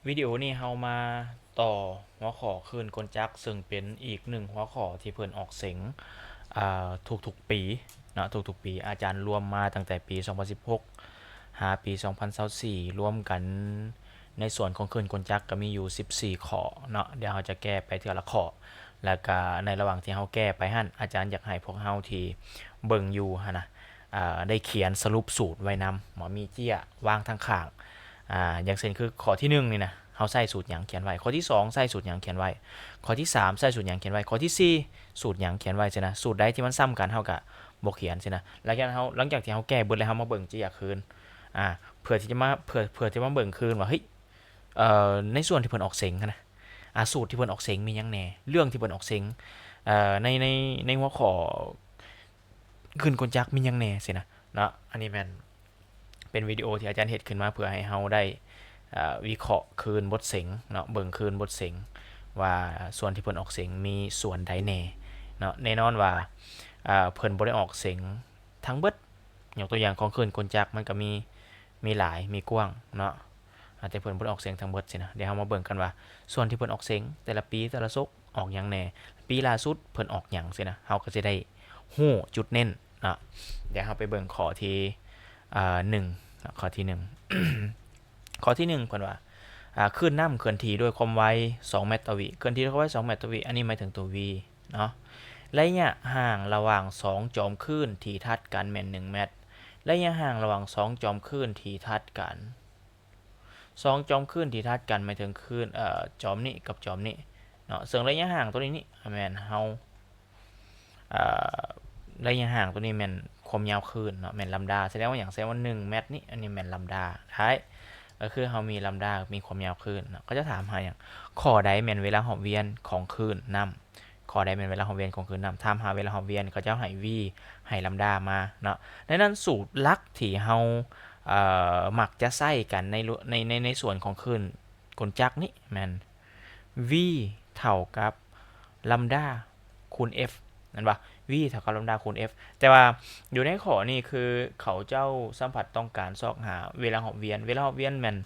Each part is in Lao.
ວິດີໂອນີ້ເຮົາມາຕໍ່ຫົວຂໍ້ຄື້ນກົນຈັກ ເຊິ່ງເປັນອີກໜຶ່ງຫົວຂໍ້ທີ່ເພິ່ນອອກເສັງ ອ່າ ທຸກໆປີເນາະ, ທຸກໆປີ. ອາຈານລວມມາຕັ້ງແຕ່ປີສອງພັນສິບຫົກ ຫາປີສອງພັນຊາວສີ່ ລວມກັນໃນສ່ວນຂອງຄື້ນກົນຈັກກໍມີຢູ່ສິບສີ່ຂໍ້ເນາະ. ດຽວເຮົາຈະແກ້ໄປເທື່ອລະຂໍ້ ແລ້ວກະໃນລະຫວ່າງທີ່ເຮົາແກ້ໄປຫັ້ນ ອາຈານຢາກໃຫ້ພວກເຮົາທີ່ເບິ່ງຢູ່ຫັ້ນນະ ອ່າ ໄດ້ຂຽນສະຫຼຸບສູດໄວ້ນຳ ວ່າມີເຈ້ຍວາງທາງຂ້າງ ອ່າ ຢ່າງເຊັ່ນຄືຂໍ້ທີໜຶ່ງນີ້ນະ ເຮົາໃຊ້ສູດຫຍັງຂຽນໄວ້, ຂໍ້ທີສອງໃຊ້ສູດຫຍັງຂຽນໄວ້, ຂໍ້ທີສາມໃຊ້ສູດຫຍັງຂຽນໄວ້, ຂໍ້ທີສີ່ສູດຫຍັງຂຽນໄວ້ຊີ້ນະ. ສູດໃດທີ່ມັນຊ້ຳກັນເຮົາກະບໍ່ຂຽນຊີ້ນະ. ຫຼັງຈາກເຮົາ ຫຼັງຈາກທີ່ເຮົາແກ້ເບິດແລ້ວ ເຮົາມາເບິ່ງເຈ້ຍຄືນ ອ່າ ເພື່ອທີ່ຈະມາ ເພື່ອ ເພື່ອທີ່ມາເບິ່ງຄືນວ່າ ເຮີ້ຍ ເອີ ໃນສ່ວນທີ່ເພິ່ນອອກເສັງຫັ້ນນະ ອ່າ ສູດທີ່ເພິ່ນອອກເສັງມີຫຍັງແດ່, ເລື່ອງທີ່ເພິ່ນອອກເສັງ ເອີ ໃນ ໃນ ໃນຫົວຂໍ້ ຄື້ນກົນຈັກມີຫຍັງແດ່ຊີ້ນະເນາະ. ອັນນີ້ແມ່ນເປັນວິດີໂອທີ່ອາຈານເຮັດຂຶ້ນມາເພື່ອໃຫ້ເຮົາໄດ້ ເອີ ວິເຄາະຄື້ນບົດເສັງເນາະ, ເບິ່ງຄື້ນບົດເສັງວ່າສ່ວນທີ່ເພິ່ນອອກເສັງມີສ່ວນໃດແດ່ເນາະ. ແນ່ນອນວ່າ ເອີ ເພິ່ນບໍ່ໄດ້ອອກເສັງທັງເບິດ. ຍົກຕົວຢ່າງຂອງຄື້ນກົນຈັກມັນກໍມີ ມີຫຼາຍ ມີກວ້າງເນາະ, ອາ ແຕ່ເພິ່ນບໍ່ໄດ້ອອກເສັງທັງເບິດຊີ້ນະ. ດຽວເຮົາມາເບິ່ງກັນວ່າສ່ວນທີ່ເພິ່ນອອກເສັງແຕ່ລະປີ ແຕ່ລະສົກ ອອກຫຍັງແດ່? ປີລ່າສຸດເພິ່ນອອກຫຍັງຊີ້ນະ, ເຮົາກໍຊິໄດ້ຮູ້ຈຸດເນັ້ນເນາະ. ດຽວເຮົາໄປເບິ່ງຂໍ້ທີ ເອີ ໜຶ່ງເນາະ, ຂໍ້ທີໜຶ່ງ ຂໍ້ທີໜຶ່ງເພິ່ນວ່າ ອ່າ ຄື້ນນ້ຳເຄື່ອນທີ່ດ້ວຍຄວາມໄວສອງແມັດຕໍ່ວິ, ເຄື່ອນທີ່ດ້ວຍຄວາມໄວສອງແມັດຕໍ່ວິ, ອັນນີ້ໝາຍເຖິງຕົວ V ເນາະ. ໄລຍະຫ່າງລະຫວ່າງສອງຈອມຄື້ນທີ່ຖັດກັນແມ່ນໜຶ່ງແມັດ, ໄລຍະຫ່າງລະຫວ່າງສອງຈອມຄື້ນທີ່ຖັດກັນ ສອງຈອມຄື້ນທີ່ຖັດກັນໝາຍເຖິງຄື້ນ ເອີ ຈອມນີ້ກັບຈອມນີ້ເນາະ, ເຊິ່ງໄລຍະຫ່າງຕົວນີ້ນີ້ແມ່ນເຮົາ ເອີ ໄລຍະຫ່າງຕົວນີ້ແມ່ນຄວາມຍາວຄື້ນເນາະ, ແມ່ນລຳດາ. ສະແດງວ່າຫຍັງ? ສະແດງວ່າໜຶ່ງແມັດນີ້ ອັນນີ້ແມ່ນລຳດາ. ໄດ້ ກໍຄືເຮົາມີລຳດາ ມີຄວາມຍາວຄື້ນເນາະ. ເຂົາເຈົ້າຖາມຫາຫຍັງ? ຂໍ້ໃດແມ່ນເວລາຮອບວຽນຂອງຄື້ນນ້ຳ? ຂໍ້ໃດແມ່ນເວລາຮອບວຽນຂອງຄື້ນນ້ຳ? ຖາມຫາເວລາຮອບວຽນ ເຂົາເຈົ້າໃຫ້ V ໃຫ້ລຳດາມາເນາະ. ໃນນັ້ນສູດຫຼັກທີ່ເຮົາ ເອີ ມັກຈະໃຊ້ກັນໃນ ໃນ ໃນ ໃນສ່ວນຂອງຄື້ນກົນຈັກນີ້ແມ່ນ V ເທົ່າກັບລຳດາຄູນ F ແມ່ນບໍ່? V ເທົ່າກັບລຳດາຄູນ F. ແຕ່ວ່າຢູ່ໃນຂໍ້ນີ້ຄືເຂົາເຈົ້າສຳພັດຕ້ອງການຊອກຫາເວລາຮອບວຽນ, ເວລາຮອບວຽນແມ່ນ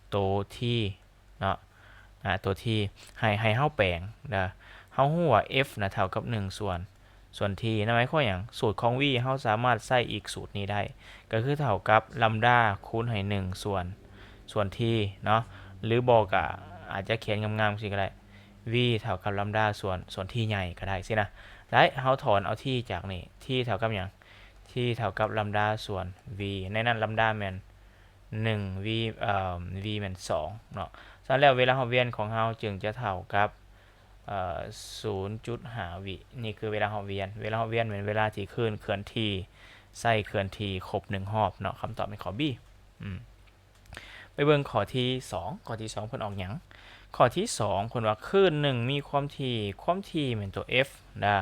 ໂຕ T ເນາະ ອ່າ ຕົວ T ໃຫ້ ໃຫ້ເຮົາແປງເດີ, ເຮົາຮູ້ວ່າ F ນະເທົ່າກັບໜຶ່ງສ່ວນ ສ່ວນ T ນັ້ນໝາຍຄວາມຫຍັງ? ສູດຂອງ V ເຮົາສາມາດໃຊ້ອີກສູດນີ້ໄດ້ ກໍຄືເທົ່າກັບລຳດາຄູນໃຫ້ໜຶ່ງສ່ວນ ສ່ວນ T ເນາະ, ຫຼືບໍ່ກໍອາດຈະຂຽນງາມໆ ຈັ່ງຊີ້ກໍໄດ້ V ເທົ່າກັບລຳດາສ່ວນ ສ່ວນ T ໃຫຍ່ກໍໄດ້ຊີ້ນະ. ໄດ້ ເຮົາຖອນເອົາ T ຈາກນີ້ T ເທົ່າກັບຫຍັງ? T ເທົ່າກັບລຳດາສ່ວນ V ໃນນັ້ນລຳດາແມ່ນ ໜຶ່ງ V ເອີ V ແມ່ນສອງເນາະ. ສະນັ້ນແລ້ວເວລາຮອບວຽນຂອງເຮົາຈຶ່ງຈະເທົ່າກັບ ເອີ ສູນຈຸດຫ້າວິ. ນີ້ຄືເວລາຮອບວຽນ, ເວລາຮອບວຽນແມ່ນເວລາທີ່ຄື້ນເຄື່ອນທີ່ ໃຊ້ເຄື່ອນທີ່ຄົບໜຶ່ງຮອບເນາະ. ຄຳຕອບແມ່ນຂໍ້ B. ອືມ ໄປເບິ່ງຂໍ້ທີສອງ. ຂໍ້ທີສອງເພິ່ນອອກຫຍັງ? ຂໍ້ທີສອງເພິ່ນວ່າຄື້ນໜຶ່ງມີຄວາມຖີ່, ຄວາມຖີ່ແມ່ນຕົວ F ນະ.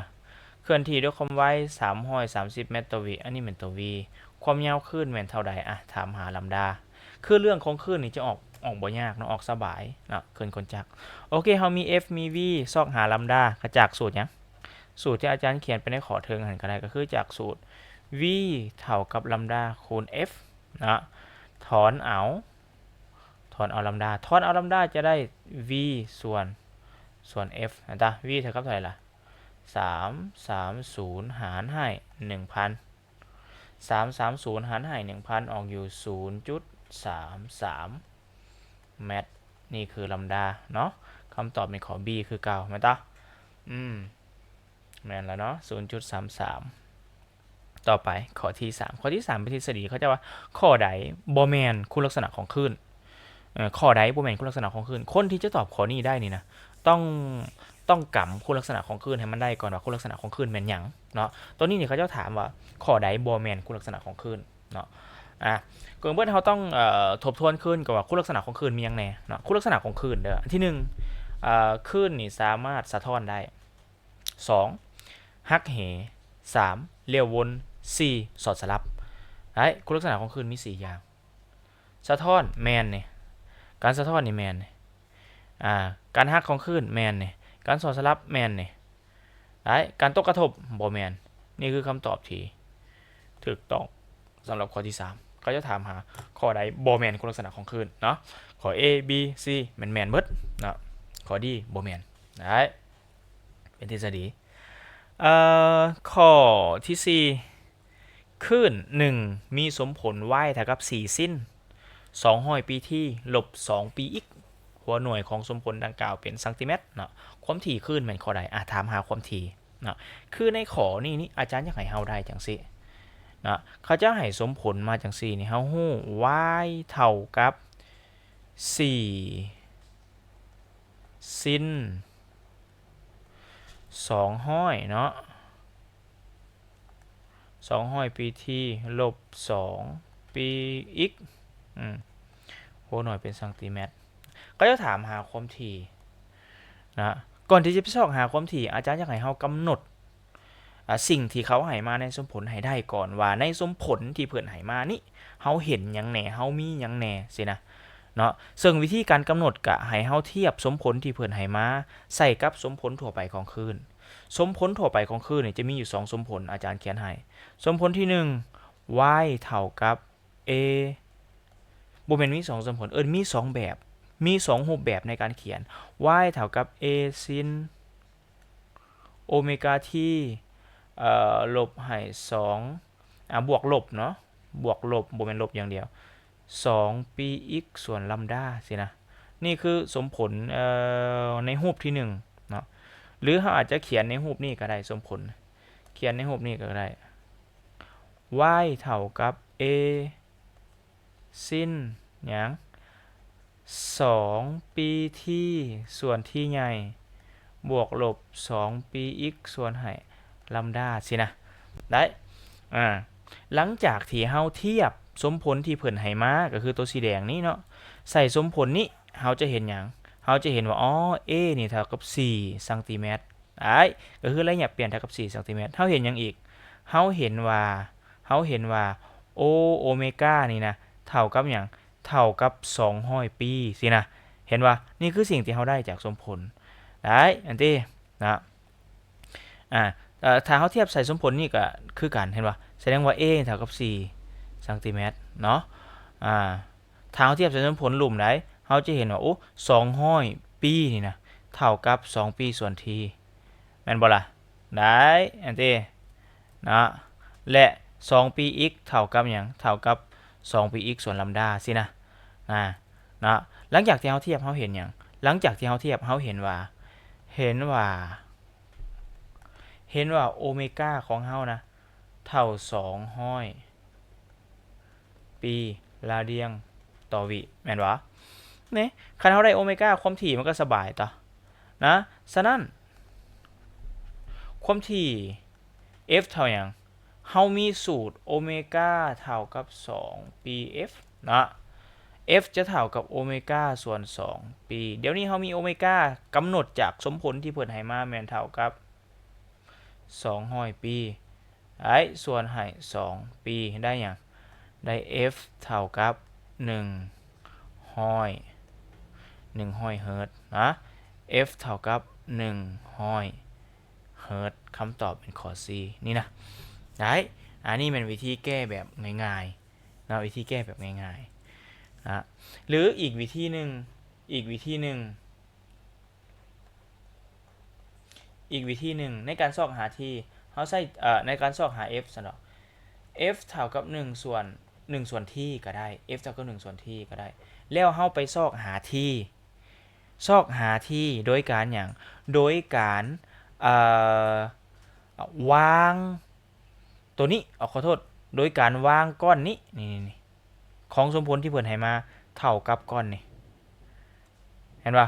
ເຄື່ອນທີ່ດ້ວຍຄວາມໄວສາມຮ້ອຍສາມສິບແມັດຕໍ່ວິ, ອັນນີ້ແມ່ນຕົວ V. ຄວາມຍາວຄື້ນແມ່ນເທົ່າໃດ? ອະ ຖາມຫາລຳດາ. ຄືເລື່ອງຂອງຄື້ນນີ້ຈະອອກ ອອກບໍ່ຍາກເນາະ, ອອກສະບາຍເນາະ ເຄື່ອນກົນຈັກ. ໂອເຄ ເຮົາມີ F ມີ V ຊອກຫາລຳດາ ກໍຈາກສູດຫຍັງ? ສູດທີ່ອາຈານຂຽນໄປໃນຂໍ້ເທິງຫັ້ນກໍໄດ້, ກໍຄືຈາກສູດ V ເທົ່າກັບລຳດາຄູນ F ເນາະ, ຖອນເອົາ ຖອນເອົາລຳດາ, ຖອນເອົາລຳດາຈະໄດ້ V ສ່ວນ ສ່ວນ F ນະຕາ. V ເທົ່າກັບເທົ່າໃດລະ? ສາມສາມສູນຫານໃຫ້ໜຶ່ງພັນ, ສາມສາມສູນຫານໃຫ້ໜຶ່ງພັນ ອອກຢູ່ສູນຈຸດສາມສາມແມັດ. ນີ້ຄືລຳດາເນາະ. ຄຳຕອບແມ່ນຂໍ້ B ຄືເກົ່າ ແມ່ນຕາ? ອືມ ແມ່ນແລ້ວເນາະ ສູນຈຸດສາມສາມ. ຕໍ່ໄປຂໍ້ທີສາມ. ຂໍ້ທີສາມເປັນທິດສະດີ, ເຂົາເຈົ້າວ່າຂໍ້ໃດບໍ່ແມ່ນຄຸນລັກສະນະຂອງຄື້ນ? ເອີ ຂໍ້ໃດບໍ່ແມ່ນຄຸນລັກສະນະຂອງຄື້ນ? ຄົນທີ່ຈະຕອບຂໍ້ນີ້ໄດ້ນີ້ນະ ຕ້ອງ ຕ້ອງກຳຄຸນລັກສະນະຂອງຄື້ນໃຫ້ມັນໄດ້ກ່ອນວ່າຄຸນລັກສະນະຂອງຄື້ນແມ່ນຫຍັງເນາະ. ຕົວນີ້ນີ້ເຂົາເຈົ້າຖາມວ່າຂໍ້ໃດບໍ່ແມ່ນຄຸນລັກສະນະຂອງຄື້ນເນາະ. ອາ ເບື້ອງຕົ້ນເຮົາຕ້ອງ ເອີ ທົບທວນຄືນກ່ອນວ່າຄຸນລັກສະນະຂອງຄື້ນມີຫຍັງແດ່ເນາະ. ຄຸນລັກສະນະຂອງຄື້ນເດີ ອັນທີໜຶ່ງ ເອີ ຄື້ນນີ້ສາມາດສະທ້ອນໄດ້. ສອງ ຫັກເຫ. ສາມ ລ້ຽວວົນ. ສີ່ ສອດສະຫຼັບ. ໄດ້ ຄຸນລັກສະນະຂອງຄື້ນມີສີ່ຢ່າງ. ສະທ້ອນ ແມ່ນນີ້ ການສະທ້ອນນີ້ແມ່ນນີ້ ອ່າ ການຫັກຂອງຄື້ນແມ່ນນີ້ ການສອດສະຫຼັບແມ່ນນີ້. ໄດ້ ການຕົກກະທົບບໍ່ແມ່ນ. ນີ້ຄືຄຳຕອບທີ່ຖືກຕ້ອງສຳລັບຂໍ້ທີສາມ. ເຂົາຈະຖາມຫາຂໍ້ໃດບໍ່ແມ່ນຄຸນລັກສະນະຂອງຄື້ນເນາະ. ຂໍ້ A B C ແມ່ນ ແມ່ນເບິດເນາະ, ຂໍ້ D ບໍ່ແມ່ນ. ໄດ້ ເປັນທິດສະດີ. ເອີ ຂໍ້ທີສີ່ ຄື້ນໜຶ່ງມີສົມຜົນ y ເທົ່າກັບສີ່ຊິນ ສອງຮ້ອຍປີທີ ລົບສອງປີ x. ຫົວໜ່ວຍຂອງສົມຜົນດັ່ງກ່າວເປັນຊັງຕີແມັດເນາະ. ຄວາມຖີ່ຄື້ນແມ່ນຂໍ້ໃດ? ອາ ຖາມຫາຄວາມຖີ່ເນາະ. ຄືໃນຂໍ້ນີ້ນີ້ ອາຈານຢາກໃຫ້ເຮົາໄດ້ຈັ່ງຊີ້ເນາະ, ເຂົາຈະໃຫ້ສົມຜົນມາຈັ່ງຊີ້ນີ້ ເຮົາຮູ້ y ເທົ່າກັບສີ່ຊິນສອງຮ້ອຍເນາະ. ສອງຮ້ອຍປີທີ ລົບສອງປີ x ອືມ ຫົວໜ່ວຍເປັນຊັງຕີແມັດ. ເຂົາຈະຖາມຫາຄວາມຖີ່ນະ. ກ່ອນທີ່ຈະໄປຊອກຫາຄວາມຖີ່ ອາຈານຢາກໃຫ້ເຮົາກຳນົດ ອາ ສິ່ງທີ່ເຂົາໃຫ້ມາໃນສົມຜົນໃຫ້ໄດ້ກ່ອນ ວ່າໃນສົມຜົນທີ່ເພິ່ນໃຫ້ມານີ້ ເຮົາເຫັນຫຍັງແດ່ ເຮົາມີຫຍັງແດ່ ຊີ້ນະເນາະ. ເຊິ່ງວິທີການກຳນົດກະໃຫ້ເຮົາທຽບສົມຜົນທີ່ເພິ່ນໃຫ້ມາໃສ່ກັບສົມຜົນທົ່ວໄປຂອງຄື້ນ. ສົມຜົນທົ່ວໄປຂອງຄື້ນນີ້ຈະມີຢູ່ສອງສົມຜົນ ອາຈານຂຽນໃຫ້. ສົມຜົນທີໜຶ່ງ y ເທົ່າກັບ a ບໍ່ແມ່ນມີສອງສົມຜົນ ເອີ້ນມີສອງແບບ ມີສອງຮູບແບບໃນການຂຽນ y ເທົ່າກັບ a ຊິນໂອເມກາທີ ເອີ ລົບໃຫ້ສອງ ອາ ບວກລົບເນາະ ບວກລົບ ບໍ່ແມ່ນລົບຢ່າງດຽວ ສອງປີ x ສ່ວນລຳດາຊີ້ນະ. ນີ້ຄືສົມຜົນ ເອີ ໃນຮູບທີໜຶ່ງເນາະ ຫຼືເຮົາອາດຈະຂຽນໃນຮູບນີ້ກໍໄດ້ ສົມຜົນ ຂຽນໃນຮູບນີ້ກໍໄດ້ y ເທົ່າກັບ a ຊິນຫຍັງ ສອງປີທີ ສ່ວນທີໃຫຍ່ ບວກລົບສອງປີ x ສ່ວນໃຫ້ລຳດາຊີ້ນະ. ໄດ້ ອາ ຫຼັງຈາກທີ່ເຮົາທຽບສົມຜົນທີ່ເພິ່ນໃຫ້ມາ ກໍຄືຕົວສີແດງນີ້ເນາະ ໃສ່ສົມຜົນນີ້ ເຮົາຈະເຫັນຫຍັງ? ເຮົາຈະເຫັນວ່າ ອໍ a ນີ້ເທົ່າກັບສີ່ຊັງຕີແມັດ ໄດ້ ກໍຄືໄລຍະປ່ຽນເທົ່າກັບສີ່ຊັງຕີແມັດ. ເຮົາເຫັນຫຍັງອີກ? ເຮົາເຫັນວ່າ ເຮົາເຫັນວ່າ ໂອ ໂອເມການີ້ນະ ເທົ່າກັບຫຍັງ? ເທົ່າກັບສອງຮ້ອຍປີຊີ້ນະ. ເຫັນບໍ່? ນີ້ຄືສິ່ງທີ່ເຮົາໄດ້ຈາກສົມຜົນ ໄດ້ ອັນຕິ ນະ ອາ ເອີ ຖ້າເຮົາທຽບໃສ່ສົມຜົນນີ້ກໍຄືກັນ ເຫັນບໍ່? ສະແດງວ່າ a ເທົ່າກັບສີ່ຊັງຕີແມັດເນາະ. ອາ ຖ້າເຮົາທຽບໃສ່ສົມຜົນລຸ່ມໃດ ເຮົາຈະເຫັນວ່າ ໂອ້ ສອງຮ້ອຍປີນີ້ນະ ເທົ່າກັບສອງປີສ່ວນ t ແມ່ນບໍ່ລະ? ໄດ້ ອັນຕິ ເນາະ ແລະ ສອງປີ x ເທົ່າກັບຫຍັງ? ເທົ່າກັບສອງປີ x ສ່ວນລຳດາຊີ້ນະ ນະ ເນາະ. ຫຼັງຈາກທີ່ເຮົາທຽບ ເຮົາເຫັນຫຍັງ? ຫຼັງຈາກທີ່ເຮົາທຽບ ເຮົາເຫັນວ່າ ເຫັນວ່າ ເຫັນວ່າໂອເມກາຂອງເຮົານະ ເທົ່າສອງຮ້ອຍປີລາດຽງຕໍ່ວິ ແມ່ນບໍ່? ນີ້ ຄັນເຮົາໄດ້ໂອເມກາ ຄວາມຖີ່ມັນກໍສະບາຍຕໍ່ ນະ. ສະນັ້ນ ຄວາມຖີ່ f ເທົ່າຫຍັງ? ເຮົາມີສູດໂອເມກາເທົ່າກັບສອງປີ f ເນາະ, f ຈະເທົ່າກັບໂອເມກາສ່ວນສອງປີ. ດຽວນີ້ເຮົາມີໂອເມກາກຳນົດຈາກສົມຜົນທີ່ເພິ່ນໃຫ້ມາແມ່ນເທົ່າກັບສອງຮ້ອຍປີ ໄດ້ ສ່ວນໃຫ້ສອງປີ ໄດ້ຫຍັງ? ໄດ້ f ເທົ່າກັບໜຶ່ງຮ້ອຍ ໜຶ່ງຮ້ອຍເຮີດນະ, f ເທົ່າກັບໜຶ່ງຮ້ອຍເຮີດ. ຄຳຕອບແມ່ນຂໍ້ C ນີ້ນະ ໄດ້. ອັນນີ້ແມ່ນວິທີແກ້ແບບງ່າຍໆເນາະ, ວິທີແກ້ແບບງ່າຍໆນະ. ຫຼືອີກວິທີໜຶ່ງ ອີກວິທີໜຶ່ງ ອີກວິທີໜຶ່ງ ໃນການຊອກຫາ t ເຮົາໃຊ້ ເອີ ໃນການຊອກຫາ f ຊັ້ນດອກ, f ເທົ່າກັບໜຶ່ງສ່ວນ ໜຶ່ງສ່ວນ t ກໍໄດ້, f ເທົ່າກັບໜຶ່ງສ່ວນ t ກໍໄດ້. ແລ້ວເຮົາໄປຊອກຫາ t ຊອກຫາ t ໂດຍການຫຍັງ? ໂດຍການ ເອີ ວາງ ໂຕນີ້ ເອົາ ຂໍໂທດ ໂດຍການວາງກ້ອນນີ້ ນີ້ໆ ຂອງສົມຜົນທີ່ເພິ່ນໃຫ້ມາເທົ່າກັບກ້ອນນີ້ ເຫັນບໍ່?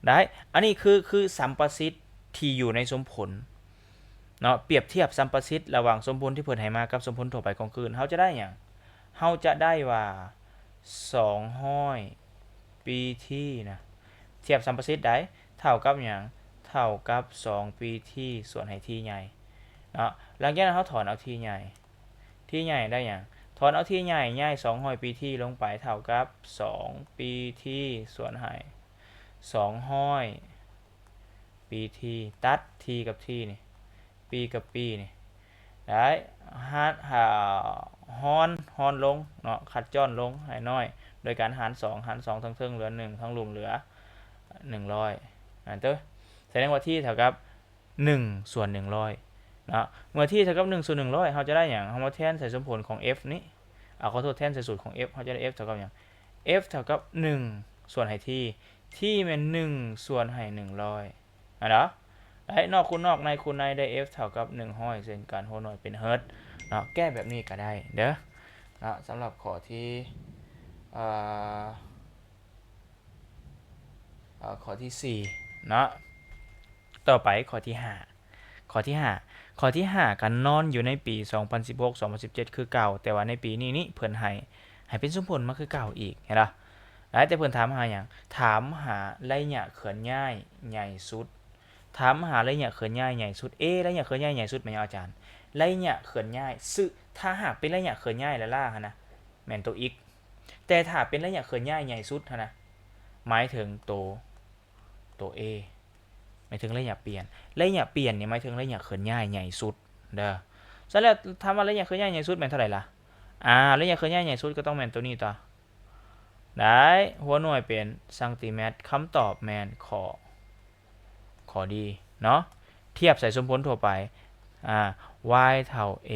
ໄດ້. ອັນນີ້ຄື ຄືສຳປະສິດທີ່ຢູ່ໃນສົມຜົນເນາະ, ປຽບທຽບສຳປະສິດລະຫວ່າງສົມຜົນທີ່ເພິ່ນໃຫ້ມາກັບສົມຜົນທົ່ວໄປຂອງຄື້ນ. ເຮົາຈະໄດ້ຫຍັງ? ເຮົາຈະໄດ້ວ່າ ສອງຮ້ອຍປີ t ນະ ທຽບສຳປະສິດໄດ້ ເທົ່າກັບຫຍັງ? ເທົ່າກັບສອງປີ t ສ່ວນໃຫ້ t ໃຫຍ່ເນາະ. ຫຼັງຈາກນັ້ນເຮົາຖອນເອົາ t ໃຫຍ່ t ໃຫຍ່ໄດ້ຫຍັງ? ຖອນເອົາ t ໃຫຍ່ ຍ້າຍສອງຮ້ອຍປີ t ລົງໄປ ເທົ່າກັບສອງປີ t ສ່ວນໃຫ້ສອງຮ້ອຍປີ t ຕັດ t ກັບ t ນີ້ ປີກັບປີນີ້ ໄດ້ ຫານ ຫາ ຮອນ ຮອນລົງເນາະ ຄັດຈ້ອນລົງໃຫ້ນ້ອຍ ໂດຍການຫານສອງ ຫານສອງທາງເທິງເຫຼືອໜຶ່ງ ທາງລຸ່ມເຫຼືອໜຶ່ງຮ້ອຍ ນັ້ນເຕີ ສະແດງວ່າ T ເທົ່າກັບໜຶ່ງສ່ວນໜຶ່ງຮ້ອຍເນາະ. ເມື່ອ T ເທົ່າກັບໜຶ່ງສ່ວນໜຶ່ງຮ້ອຍ ເຮົາຈະໄດ້ຫຍັງ? ເຮົາມາແທນໃສ່ສົມຜົນຂອງ F ນີ້ ເອົາ ຂໍໂທດ ແທນໃສ່ສູດຂອງ F ເຮົາຈະໄດ້ F ເທົ່າກັບຫຍັງ? F ເທົ່າກັບໜຶ່ງສ່ວນໃຫ້ T T ແມ່ນໜຶ່ງສ່ວນໃຫ້ໜຶ່ງຮ້ອຍ ຫັ້ນເນາະ ໄດ້ນອກຄູນນອກ ໃນຄູນໃນ ໄດ້ F ເທົ່າກັບໜຶ່ງຮ້ອຍເຊັ່ນກັນ ຫົວໜ່ວຍເປັນເຮີດເນາະ. ແກ້ແບບນີ້ກໍໄດ້ເດີເນາະ ສຳລັບຂໍ້ທີ່ ເອີ ເອີ ຂໍ້ທີສີ່ເນາະ. ຕໍ່ໄປຂໍ້ທີຫ້າ ຂໍ້ທີຫ້າ ຂໍ້ທີຫ້າກໍນອນຢູ່ໃນປີສອງພັນສິບຫົກ ສອງພັນສິບເຈັດຄືເກົ່າ ແຕ່ວ່າໃນປີນີ້ນີ້ເພິ່ນໃຫ້ ໃຫ້ເປັນສົມຜົນມາຄືເກົ່າອີກ ເຫັນບໍ່? ຫຼາຍແຕ່ເພິ່ນຖາມຫາຫຍັງ? ຖາມຫາໄລຍະເຄື່ອນຍ້າຍໃຫຍ່ສຸດ. ຖາມຫາໄລຍະເຄື່ອນຍ້າຍໃຫຍ່ສຸດ. ເອ ໄລຍະເຄື່ອນຍ້າຍໃຫຍ່ສຸດແມ່ນຫຍັງອາຈານ? ໄລຍະເຄື່ອນຍ້າຍ ຊຶ່ງຖ້າຫາກເປັນໄລຍະເຄື່ອນຍ້າຍລ້າໆຫັ້ນນະ ແມ່ນໂຕ x ແຕ່ຖ້າເປັນໄລຍະເຄື່ອນຍ້າຍໃຫຍ່ສຸດຫັ້ນນະ ໝາຍເຖິງໂຕ ໂຕ A ໝາຍເຖິງໄລຍະປ່ຽນ. ໄລຍະປ່ຽນນີ້ໝາຍເຖິງໄລຍະເຄື່ອນຍ້າຍໃຫຍ່ສຸດເດີ. ສະນັ້ນແລ້ວ ຖາມວ່າໄລຍະເຄື່ອນຍ້າຍໃຫຍ່ສຸດແມ່ນເທົ່າໃດລະ? ອາ ໄລຍະເຄື່ອນຍ້າຍໃຫຍ່ສຸດກໍຕ້ອງແມ່ນໂຕນີ້ຕົວະ. ໄດ້ ຫົວໜ່ວຍເປັນຊັງຕີແມັດ. ຄຳຕອບແມ່ນຂໍ້ ຂໍ້ D ເນາະ. ທຽບໃສ່ສົມຜົນທົ່ວໄປ ອາ y ເທົ່າ A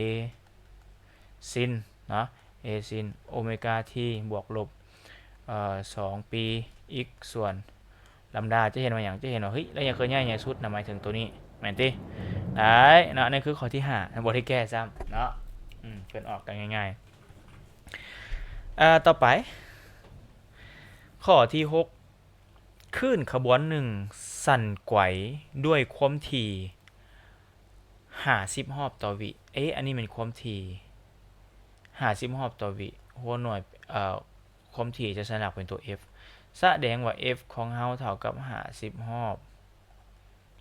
sin ເນາະ A sin ໂອເມກາ T ບວກລົບ ເອີ ສອງປີ x ສ່ວນລຳດາ. ຈະເຫັນວ່າຫຍັງ? ຈະເຫັນວ່າ ເຮີ້ຍ ໄລຍະເຄື່ອນຍ້າຍໃຫຍ່ສຸດນະ ໝາຍເຖິງໂຕນີ້ ແມ່ນຕິ? ໄດ້ເນາະ. ອັນນີ້ຄືຂໍ້ທີຫ້າ ບໍ່ໄດ້ແກ້ຊ້ຳເນາະ ອືມ ເພິ່ນອອກກັນງ່າຍໆ. ເອີ ຕໍ່ໄປ ຂໍ້ທີຫົກ ຄື້ນຂະບວນໜຶ່ງສັ່ນໄກວດ້ວຍຄວາມຖີ່ຫ້າສິບຮອບຕໍ່ວິ. ເອ ອັນນີ້ແມ່ນຄວາມຖີ່ຫ້າສິບຮອບຕໍ່ວິ. ຫົວໜ່ວຍ ເອີ ຄວາມຖີ່ຈະສັນລັກເປັນຕົວ F ສະແດງວ່າ F ຂອງເຮົາເທົ່າກັບຫ້າສິບຮອບ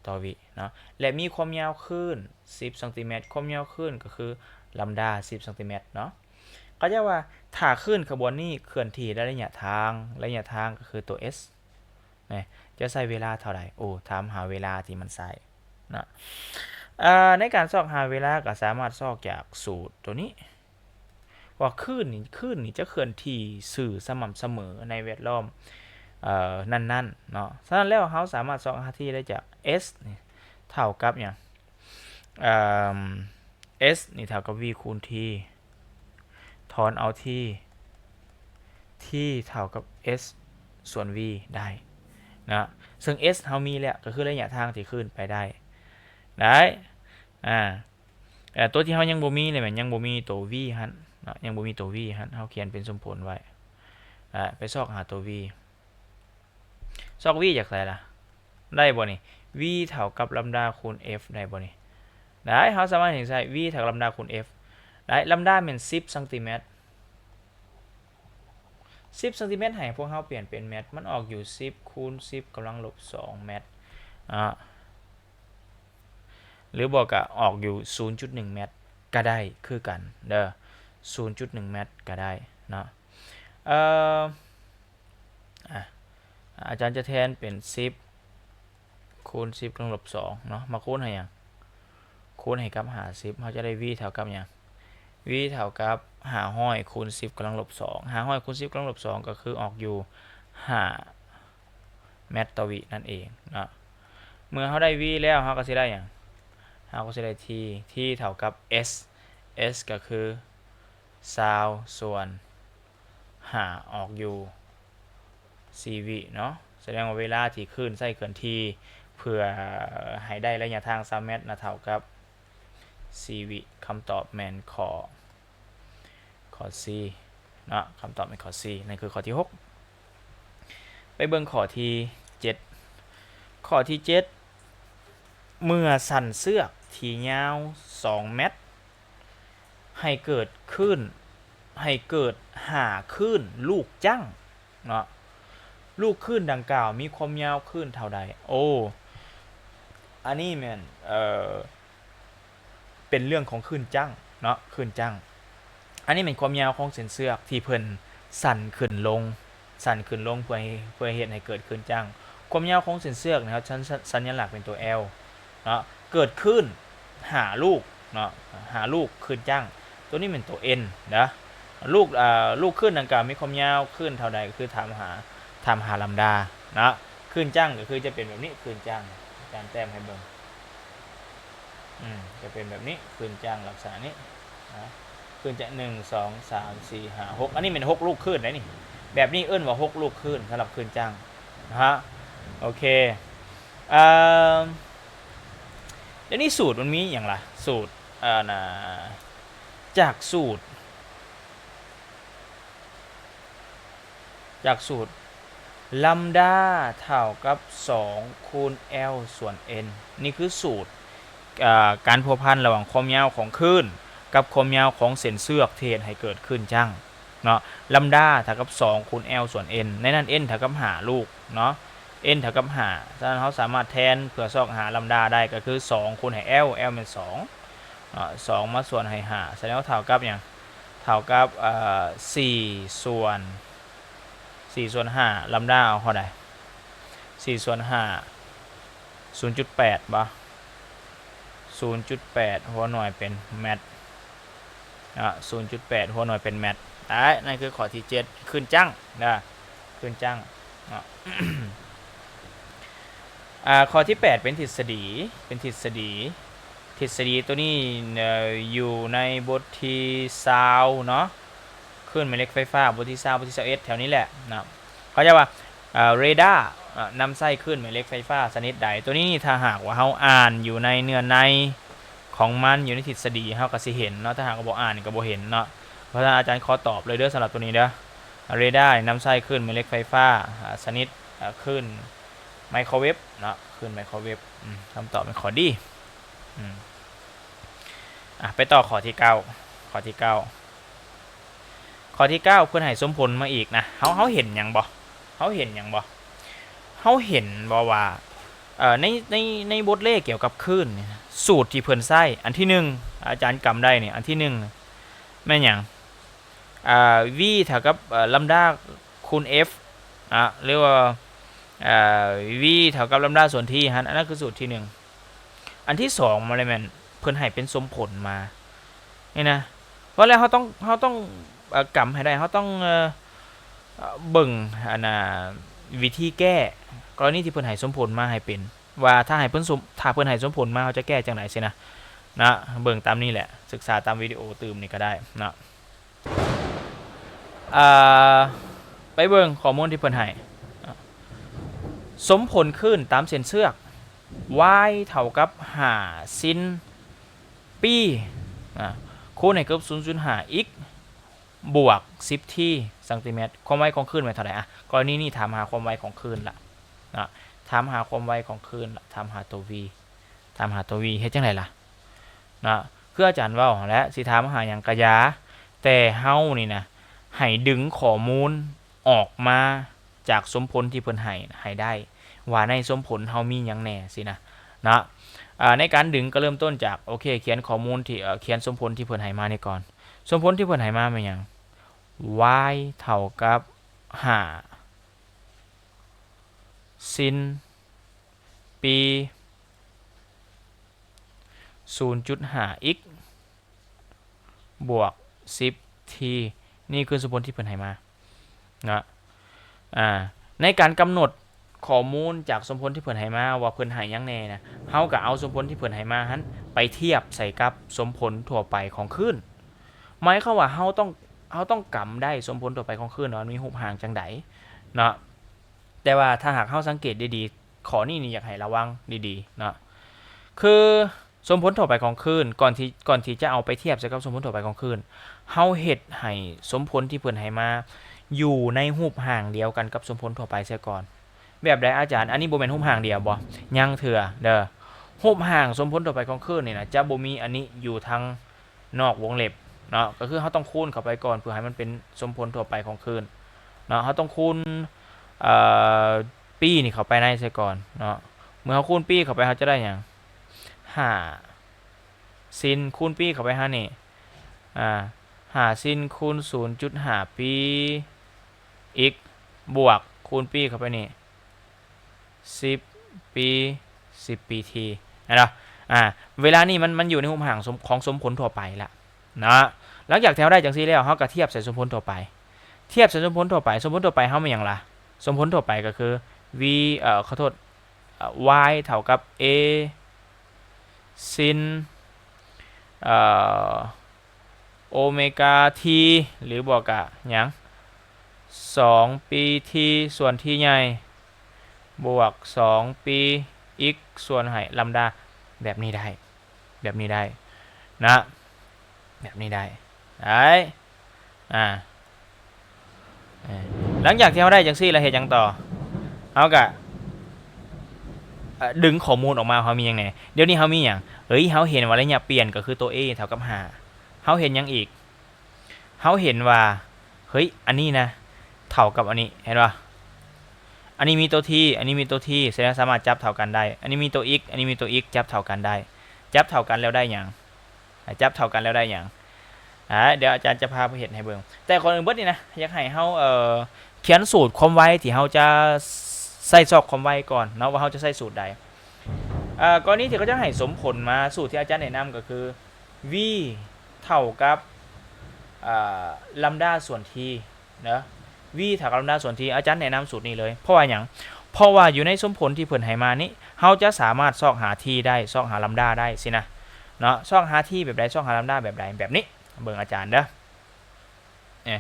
ຕໍ່ວິເນາະ ແລະ ມີຄວາມຍາວຄື້ນສິບຊັງຕີແມັດ. ຄວາມຍາວຄື້ນກໍຄືລຳດາສິບຊັງຕີແມັດເນາະ. ເຂົາເຈົ້າວ່າ ຖ້າຄື້ນຂະບວນນີ້ເຄື່ອນທີ່ໄດ້ໄລຍະທາງ, ໄລຍະທາງກໍຄືຕົວ S ນະ ຈະໃຊ້ເວລາເທົ່າໃດ? ໂອ້ ຖາມຫາເວລາທີ່ມັນໃຊ້ນະ. ເອີ ໃນການຊອກຫາເວລາກໍສາມາດຊອກຈາກສູດຕົວນີ້ ວ່າຄື້ນນີ້ ຄື້ນນີ້ຈະເຄື່ອນທີ່ຊື່ສະໝ່ຳສະເໝີໃນແວດລ້ອມ ເອີ ນັ້ນໆເນາະ. ສະນັ້ນແລ້ວ ເຮົາສາມາດຊອກຫາ T ໄດ້ຈາກ S ນີ້ເທົ່າກັບຫຍັງ? ເອີ S ນີ້ເທົ່າກັບ V ຄູນ T ຖອນເອົາ T T ເທົ່າກັບ S ສ່ວນ V ໄດ້ນະ ເຊິ່ງ S ເຮົາມີແລ້ວ ກໍຄືໄລຍະທາງທີ່ຄື້ນໄປໄດ້ ໄດ້ ອາ ເອີ ຕົວທີ່ເຮົາຍັງບໍ່ມີນີ້ແມ່ນຍັງບໍ່ມີຕົວ V ຫັ້ນເນາະ ຍັງບໍ່ມີຕົວ V ຫັ້ນ ເຮົາຂຽນເປັນສົມຜົນໄວ້ ອາ ໄປຊອກຫາຕົວ V ຊອກ V ຈາກໃສລະ? ໄດ້ບໍ່ນີ້? V ເທົ່າກັບລຳດາຄູນ F ໄດ້ບໍ່ນີ້? ໄດ້ ເຮົາສາມາດເຮັດໃຊ້ V ເທົ່າກັບລຳດາຄູນ F ໄດ້. ລຳດາແມ່ນສິບຊັງຕີແມັດ ສິບຊັງຕີແມັດ ໃຫ້ພວກເຮົາປ່ຽນເປັນແມັດ ມັນອອກຢູ່ສິບຄູນສິບກຳລັງລົບສອງແມັດ ອາ ຫຼືບໍ່ກໍອອກຢູ່ສູນຈຸດໜຶ່ງແມັດກໍໄດ້ຄືກັນເດີ ສູນຈຸດໜຶ່ງແມັດກໍໄດ້ເນາະ. ເອີ ອາ ອາຈານຈະແທນເປັນສິບຄູນສິບກຳລັງລົບສອງເນາະ ມາຄູນໃຫ້ຫຍັງ? ຄູນໃຫ້ກັບຫ້າສິບ ເຮົາຈະໄດ້ V ເທົ່າກັບຫຍັງ? V ເທົ່າກັບຫ້າຮ້ອຍຄູນສິບກຳລັງລົບສອງ ຫ້າຮ້ອຍຄູນສິບກຳລັງລົບສອງ ກໍຄືອອກຢູ່ຫ້າແມັດຕໍ່ວິນັ້ນເອງເນາະ. ເມື່ອເຮົາໄດ້ V ແລ້ວ ເຮົາກໍຊິໄດ້ຫຍັງ? ເຮົາກໍຊິໄດ້ T T ເທົ່າກັບ S S ກໍຄືຊາວສ່ວນຫ້າ ອອກຢູ່ສີ່ວິເນາະ. ສະແດງວ່າເວລາທີ່ຄື້ນໃຊ້ເຄື່ອນທີ່ເພື່ອໃຫ້ໄດ້ໄລຍະທາງຊາວແມັດນະ ເທົ່າກັບສີ່ວິ. ຄຳຕອບແມ່ນຂໍ້ ຂໍ້ C ເນາະ ຄຳຕອບແມ່ນຂໍ້ C ນັ້ນຄືຂໍ້ທີຫົກ. ໄປເບິ່ງຂໍ້ທີເຈັດ ຂໍ້ທີເຈັດ ເມື່ອສັ້ນເຊືອກທີ່ຍາວສອງແມັດ ໃຫ້ເກີດຄື້ນ ໃຫ້ເກີດຫ້າຄື້ນລູກຈັ້ງເນາະ ລູກຄື້ນດັ່ງກ່າວມີຄວາມຍາວຄື້ນເທົ່າໃດ? ໂອ້ ອັນນີ້ແມ່ນ ເອີ ເປັນເລື່ອງຂອງຄື້ນຈັ້ງເນາະ ຄື້ນຈັ້ງ. ອັນນີ້ແມ່ນຄວາມຍາວຂອງເສັ້ນເຊືອກທີ່ເພິ່ນສັ່ນຂຶ້ນລົງ ສັ່ນຂຶ້ນລົງເພື່ອໃຫ້ ເພື່ອເຮັດໃຫ້ເກີດຄື້ນຈັ້ງ. ຄວາມຍາວຂອງເສັ້ນເຊືອກນີ້ ເຮົາສັນ ສັນ ສັນຍະລັກເປັນຕົວ L ເນາະ ເກີດຄື້ນຫ້າລູກ ເນາະ ຫາລູກຄື້ນຈັ້ງ ໂຕນີ້ແມ່ນໂຕ n ເດີ ລູກ ເອີ ລູກຄື້ນດັ່ງກ່າວມີຄວາມຍາວຄື້ນເທົ່າໃດ ກໍຄືຖາມຫາ ຖາມຫາລຳດາເນາະ ຄື້ນຈັ້ງກໍຄືຈະເປັນແບບນີ້ ຄື້ນຈັ້ງ ອາຈານແຕ້ມໃຫ້ເບິ່ງ ອືມ ຈະເປັນແບບນີ້ ຄື້ນຈັ້ງລັກສະນະນີ້ນະ ຄື້ນຈັ້ງ ໜຶ່ງ ສອງ ສາມ ສີ່ ຫ້າ ຫົກ ອັນນີ້ແມ່ນຫົກລູກຄື້ນໃດນີ້ ແບບນີ້ເອີ້ນວ່າຫົກລູກຄື້ນສຳລັບຄື້ນຈັ້ງນະ ໂອເຄ ເອີ ດຽວນີ້ສູດມັນມີຫຍັງລະ ສູດ ເອີ ນະ ຈາກສູດ ຈາກສູດ ລຳດາເທົ່າກັບສອງຄູນ L ສ່ວນ N ນີ້ຄືສູດ ເອີ ການພົວພັນລະຫວ່າງຄວາມຍາວຂອງຄື້ນກັບຄວາມຍາວຂອງເສັ້ນເຊືອກທີ່ເຮັດໃຫ້ເກີດຄື້ນຈັ້ງເນາະ ລຳດາເທົ່າກັບສອງຄູນ L ສ່ວນ N ໃນນັ້ນ N ເທົ່າກັບຫ້າລູກເນາະ N ເທົ່າກັບຫ້າ ສະນັ້ນເຮົາສາມາດແທນເພື່ອຊອກຫາລຳດາໄດ້ ກໍຄືສອງຄູນໃຫ້ L L ແມ່ນສອງເນາະ ສອງມາສ່ວນໃຫ້ຫ້າ ສະນັ້ນເທົ່າກັບຫຍັງ? ເທົ່າກັບ ເອີ ສີ່ສ່ວນ ສີ່ສ່ວນຫ້າ ລຳດາເອົາເທົ່າໃດ? ສີ່ສ່ວນຫ້າ ສູນຈຸດແປດບໍ່? ສູນຈຸດແປດຫົວໜ່ວຍເປັນແມັດ ເນາະ ສູນຈຸດແປດຫົວໜ່ວຍເປັນແມັດ ໄດ້ ນັ້ນຄືຂໍ້ທີເຈັດ ຄື້ນຈັ້ງເດີ ຄື້ນຈັ້ງເນາະ ອາ ຂໍ້ທີແປດເປັນທິດສະດີ ເປັນທິດສະດີ ທິດສະດີໂຕນີ້ ເອີ ຢູ່ໃນບົດທີຊາວເນາະ ຄື້ນແມ່ເຫຼັກໄຟຟ້າ ບົດທີຊາວ ບົດທີຊາວເອັດ ແຖວນີ້ແຫຼະເນາະ ເຂົາເຈົ້າວ່າ ເອີ ເຣດ້າ ເອີ ນຳໃຊ້ຄື້ນແມ່ເຫຼັກໄຟຟ້າຊະນິດໃດ ໂຕນີ້ນີ້ ຖ້າຫາກວ່າເຮົາອ່ານຢູ່ໃນເນື້ອໃນຂອງມັນ ຢູ່ໃນທິດສະດີ ເຮົາກໍຊິເຫັນເນາະ ຖ້າຫາກວ່າບໍ່ອ່ານກໍບໍ່ເຫັນເນາະ ເພາະສະນັ້ນອາຈານຂໍຕອບເລີຍເດີ ສຳລັບໂຕນີ້ເດີ ເຣດ້ານຳໃຊ້ຄື້ນແມ່ເຫຼັກໄຟຟ້າ ອາ ຊະນິດ ອາ ຄື້ນໄມໂຄຣເວບເນາະ ຄື້ນໄມໂຄຣເວບ ອືມ ຄຳຕອບແມ່ນຂໍ້ D ອືມ ອາ ໄປຕໍ່ຂໍ້ທີເກົ້າ ຂໍ້ທີເກົ້າ ຂໍ້ທີເກົ້າ ເພິ່ນໃຫ້ສົມຜົນມາອີກນະ ເຮົາ ເຮົາເຫັນຫຍັງບໍ່? ເຮົາເຫັນຫຍັງບໍ່? ເຮົາເຫັນບໍ່ວ່າ ເອີ ໃນ ໃນ ໃນບົດເລກກ່ຽວກັບຄື້ນນີ້ ສູດທີ່ເພິ່ນໃຊ້ ອັນທີໜຶ່ງ ອາຈານກຳໄດ້ນີ້ ອັນທີໜຶ່ງ ແມ່ນຫຍັງ? ອ່າ V ເທົ່າກັບ ເອີ ລຳດາຄູນ F ນະ ຫຼືວ່າ ເອີ V ເທົ່າກັບລຳດາສ່ວນ T ຫັ້ນ ອັນນັ້ນຄືສູດທີໜຶ່ງ ອັນທີສອງ ມັນເລີຍແມ່ນເພິ່ນໃຫ້ເປັນສົມຜົນມາ ນີ້ນະ ເພາະແລ້ວເຮົາຕ້ອງ ເຮົາຕ້ອງ ເອີ ກຳໃຫ້ໄດ້ ເຮົາຕ້ອງ ເອີ ເບິ່ງ ອັນນ່າ ວິທີແກ້ ກໍລະນີທີ່ເພິ່ນໃຫ້ສົມຜົນມາໃຫ້ເປັນ ວ່າຖ້າໃຫ້ເພິ່ນສົມ ຖ້າເພິ່ນໃຫ້ສົມຜົນມາ ເຮົາຈະແກ້ຈັ່ງໃດຊີ້ນະ ນະ ເບິ່ງຕາມນີ້ແຫຼະ ສຶກສາຕາມວິດີໂອຕື່ມນີ້ກໍໄດ້ເນາະ ອ່າ ໄປເບິ່ງຂໍ້ມູນທີ່ເພິ່ນໃຫ້ ສົມຜົນຄື້ນຕາມເສັ້ນເຊືອກ Y ເທົ່າກັບຫ້າຊິນປີ ອາ ຄູນໃຫ້ເກີບສູນຈຸດຫ້າ x ບວກ ສິບ t ຊັງຕີແມັດ ຄວາມໄວຂອງຄື້ນແມ່ນເທົ່າໃດ? ອາ ກໍລະນີນີ້ຖາມຫາຄວາມໄວຂອງຄື້ນລະເນາະ ຖາມຫາຄວາມໄວຂອງຄື້ນລະ ຖາມຫາຕົວ v ຖາມຫາຕົວ v ເຮັດຈັ່ງໃດລະ? ເນາະ ຄືອາຈານເວົ້າຫັ້ນແຫຼະ ຊິຖາມຫາຫຍັງກະຢ່າ ແຕ່ເຮົານີ້ນະ ໃຫ້ດຶງຂໍ້ມູນອອກມາຈາກສົມຜົນທີ່ເພິ່ນໃຫ້ ໃຫ້ໄດ້ ວ່າໃນສົມຜົນເຮົາມີຫຍັງແດ່ຊີ້ນະ ເນາະ ອາ ໃນການດຶງກໍເລີ່ມຕົ້ນຈາກ ໂອເຄ ຂຽນຂໍ້ມູນທີ່ ເອີ ຂຽນສົມຜົນທີ່ເພິ່ນໃຫ້ມານີ້ກ່ອນ ສົມຜົນທີ່ເພິ່ນໃຫ້ມາແມ່ນຫຍັງ? Y ເທົ່າກັບຫ້າຊິນປີ ສູນຈຸດຫ້າ x ບວກ ສິບ t ນີ້ຄືສົມຜົນທີ່ເພິ່ນໃຫ້ມາເນາະ ອາ ໃນການກຳນົດຂໍ້ມູນຈາກສົມຜົນທີ່ເພິ່ນໃຫ້ມາ ວ່າເພິ່ນໃຫ້ຫຍັງແດ່ນະ ເຮົາກໍເອົາສົມຜົນທີ່ເພິ່ນໃຫ້ມາຫັ້ນ ໄປທຽບໃສ່ກັບສົມຜົນທົ່ວໄປຂອງຄື້ນ ໝາຍຄວາມວ່າເຮົາຕ້ອງ ເຮົາຕ້ອງກຳໄດ້ສົມຜົນທົ່ວໄປຂອງຄື້ນວ່າມັນມີຮູບຮ່າງຈັ່ງໃດເນາະ ແຕ່ວ່າຖ້າຫາກເຮົາສັງເກດດີໆ ຂໍ້ນີ້ນີ້ຢາກໃຫ້ລະວັງດີໆເນາະ ຄືສົມຜົນທົ່ວໄປຂອງຄື້ນ ກ່ອນທີ່ ກ່ອນທີ່ຈະເອົາໄປທຽບໃສ່ກັບສົມຜົນທົ່ວໄປຂອງຄື້ນ ເຮົາເຮັດໃຫ້ສົມຜົນທີ່ເພິ່ນໃຫ້ມາ ຢູ່ໃນຮູບຮ່າງດຽວກັນກັບສົມຜົນທົ່ວໄປເສຍກ່ອນ ແບບໃດອາຈານ? ອັນນີ້ບໍ່ແມ່ນຮູບຮ່າງດຽວບໍ່? ຍັງເທື່ອເດີ ຮູບຮ່າງສົມຜົນທົ່ວໄປຂອງຄື້ນນີ້ນະ ຈະບໍ່ມີອັນນີ້ຢູ່ທາງ ນອກວົງເລັບເນາະ ກໍຄືເຮົາຕ້ອງຄູນເຂົ້າໄປກ່ອນ ເພື່ອໃຫ້ມັນເປັນສົມຜົນທົ່ວໄປຂອງຄື້ນເນາະ ເຮົາຕ້ອງຄູນ ເອີ ປີນີ້ເຂົ້າໄປໃນໃສ່ກ່ອນເນາະ ເມື່ອເຮົາຄູນປີເຂົ້າໄປ ເຮົາຈະໄດ້ຫຍັງ? ຫ້າຊິນ ຄູນປີເຂົ້າໄປຫານີ້ ອາ ຫ້າຊິນຄູນສູນຈຸດຫ້າປີ x ບວກ ຄູນປີເຂົ້າໄປນີ້ ສິບປີ ສິບປີ t ແມ່ນບໍ່? ອາ ເວລານີ້ມັນ ມັນຢູ່ໃນຮູບຮ່າງສົມ ຂອງສົມຜົນທົ່ວໄປລະເນາະ. ຫຼັງຈາກທີ່ເຮົາໄດ້ຈັ່ງຊີ້ແລ້ວ ເຮົາກໍທຽບໃສ່ສົມຜົນທົ່ວໄປ. ທຽບໃສ່ສົມຜົນທົ່ວໄປ ສົມຜົນທົ່ວໄປເຮົາມີຫຍັງລະ? ສົມຜົນທົ່ວໄປກໍຄື v ເອີ ຂໍໂທດ y ເທົ່າກັບ a sin ເອີ ໂອເມກາ t ຫຼືບໍ່ກະຫຍັງ ສອງປີ t ສ່ວນ t ໃຫຍ່ ບວກ ສອງປີ x ສ່ວນໃຫ້ລຳດາ ແບບນີ້ໄດ້ ແບບນີ້ໄດ້ນະ ແບບນີ້ໄດ້ ໄດ້ ອາ ເອີ ຫຼັງຈາກທີ່ເຮົາໄດ້ຈັ່ງຊີ້ແລ້ວເຮັດຫຍັງຕໍ່? ເຮົາກະ ເອີ ດຶງຂໍ້ມູນອອກມາ ເຮົາມີຫຍັງແດ່? ດຽວນີ້ເຮົາມີຫຍັງ? ເອີຍ ເຮົາເຫັນວ່າໄລຍະປ່ຽນກໍຄືຕົວ a ເທົ່າກັບຫ້າ ເຮົາເຫັນຫຍັງອີກ? ເຮົາເຫັນວ່າ ເຮີ້ຍ ອັນນີ້ນະ ເທົ່າກັບອັນນີ້ ເຫັນບໍ່? ອັນນີ້ມີຕົວ t ອັນນີ້ມີຕົວ t ສະແດງສາມາດຈັບເທົ່າກັນໄດ້. ອັນນີ້ມີຕົວ x ອັນນີ້ມີຕົວ x ຈັບເທົ່າກັນໄດ້. ຈັບເທົ່າກັນແລ້ວໄດ້ຫຍັງ? ຈັບເທົ່າກັນແລ້ວໄດ້ຫຍັງ? ອາ ດຽວອາຈານຈະພາໄປເຮັດໃຫ້ເບິ່ງ. ແຕ່ກ່ອນອື່ນເບິດນີ້ນະ ຢາກໃຫ້ເຮົາ ເອີ ຂຽນສູດຄວາມໄວທີ່ເຮົາຈະໃຊ້ຊອກຄວາມໄວກ່ອນເນາະ ວ່າເຮົາຈະໃຊ້ສູດໃດ. ເອີ ກໍລະນີທີ່ເຂົາຈະໃຫ້ສົມຜົນມາ ສູດທີ່ອາຈານແນະນຳກໍຄື v ເທົ່າກັບ ເອີ ລຳດາສ່ວນ t ເນາະ v ເທົ່າກັບລຳດາສ່ວນ t ອາຈານແນະນຳສູດນີ້ເລີຍ. ເພາະວ່າຫຍັງ? ເພາະວ່າຢູ່ໃນສົມຜົນທີ່ເພິ່ນໃຫ້ມານີ້ ເຮົາຈະສາມາດຊອກຫາ t ໄດ້ ຊອກຫາລຳດາໄດ້ຊີ້ນະເນາະ. ຊອກຫາ t ແບບໃດ? ຊອກຫາລຳດາແບບໃດ? ແບບນີ້ ເບິ່ງອາຈານເດີ ເອີ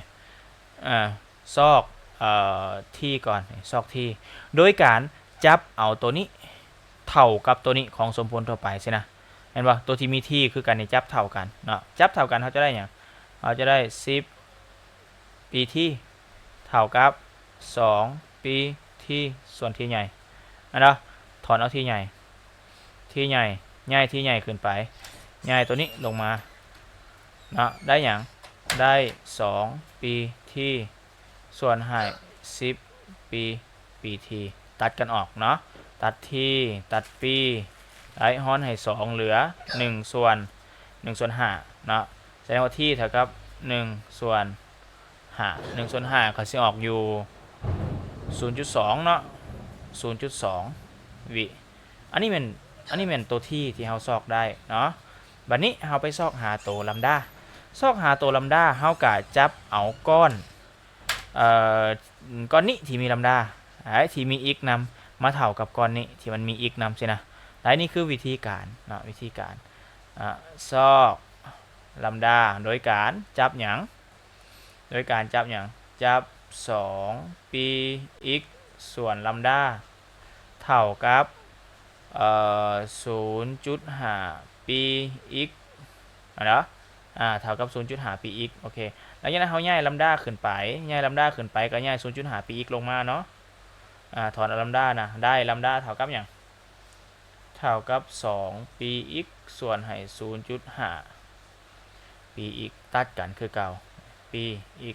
ເອີ ຊອກ ເອີ t ກ່ອນ ຊອກ t ໂດຍການຈັບເອົາໂຕນີ້ເທົ່າກັບໂຕນີ້ຂອງສົມຜົນທົ່ວໄປຊີ້ນະ ເຫັນບໍ່? ໂຕທີ່ມີ t ຄືກັນນີ້ ຈັບເທົ່າກັນເນາະ ຈັບເທົ່າກັນ ເຮົາຈະໄດ້ຫຍັງ? ເຮົາຈະໄດ້ສິບປີ t ເທົ່າກັບສອງປີ t ສ່ວນ t ໃຫຍ່ ແມ່ນບໍ່? ຖອນເອົາ t ໃຫຍ່ t ໃຫຍ່ ຍ້າຍ t ໃຫຍ່ຂຶ້ນໄປ ຍ້າຍໂຕນີ້ລົງມາເນາະ ໄດ້ຫຍັງ? ໄດ້ສອງປີ t ສ່ວນໃຫ້ສິບປີ ປີ t ຕັດກັນອອກເນາະ ຕັດ t ຕັດປີ ໄດ້ ຮອນໃຫ້ສອງ ເຫຼືອໜຶ່ງສ່ວນ ໜຶ່ງສ່ວນຫ້າເນາະ ສະແດງວ່າ t ເທົ່າກັບໜຶ່ງສ່ວນຫ້າ ໜຶ່ງສ່ວນຫ້າກໍຊິອອກຢູ່ສູນຈຸດສອງເນາະ ສູນຈຸດສອງວິ. ອັນນີ້ແມ່ນ ອັນນີ້ແມ່ນໂຕ t ທີ່ເຮົາຊອກໄດ້ເນາະ. ບັດນີ້ເຮົາໄປຊອກຫາໂຕລຳດາ ຊອກຫາໂຕລຳດາ ເຮົາກະຈັບເອົາກ້ອນ ເອີ ກ້ອນນີ້ທີ່ມີລຳດາ ໄອ້ທີ່ມີ x ນຳ ມາເທົ່າກັບກ້ອນນີ້ທີ່ມັນມີ x ນຳຊີ້ນະ ໄດ້. ນີ້ຄືວິທີການເນາະ ວິທີການ ອາ ຊອກລຳດາໂດຍການຈັບຫຍັງ? ໂດຍການຈັບຫຍັງ? ຈັບສອງປີ x ສ່ວນລຳດາ ເທົ່າກັບ ເອີ ສູນຈຸດຫ້າປີ x ຫັ້ນເນາະ ອາ ເທົ່າກັບສູນຈຸດຫ້າປີ x ໂອເຄ. ຫຼັງຈາກນັ້ນເຮົາຍ້າຍລຳດາຂຶ້ນໄປ ຍ້າຍລຳດາຂຶ້ນໄປກໍຍ້າຍສູນຈຸດຫ້າປີ x ລົງມາເນາະ ອາ ຖອນເອົາລຳດານະ ໄດ້ລຳດາເທົ່າກັບຫຍັງ? ເທົ່າກັບສອງປີ x ສ່ວນໃຫ້ສູນຈຸດຫ້າປີ x ຕັດກັນຄືເກົ່າ ປີ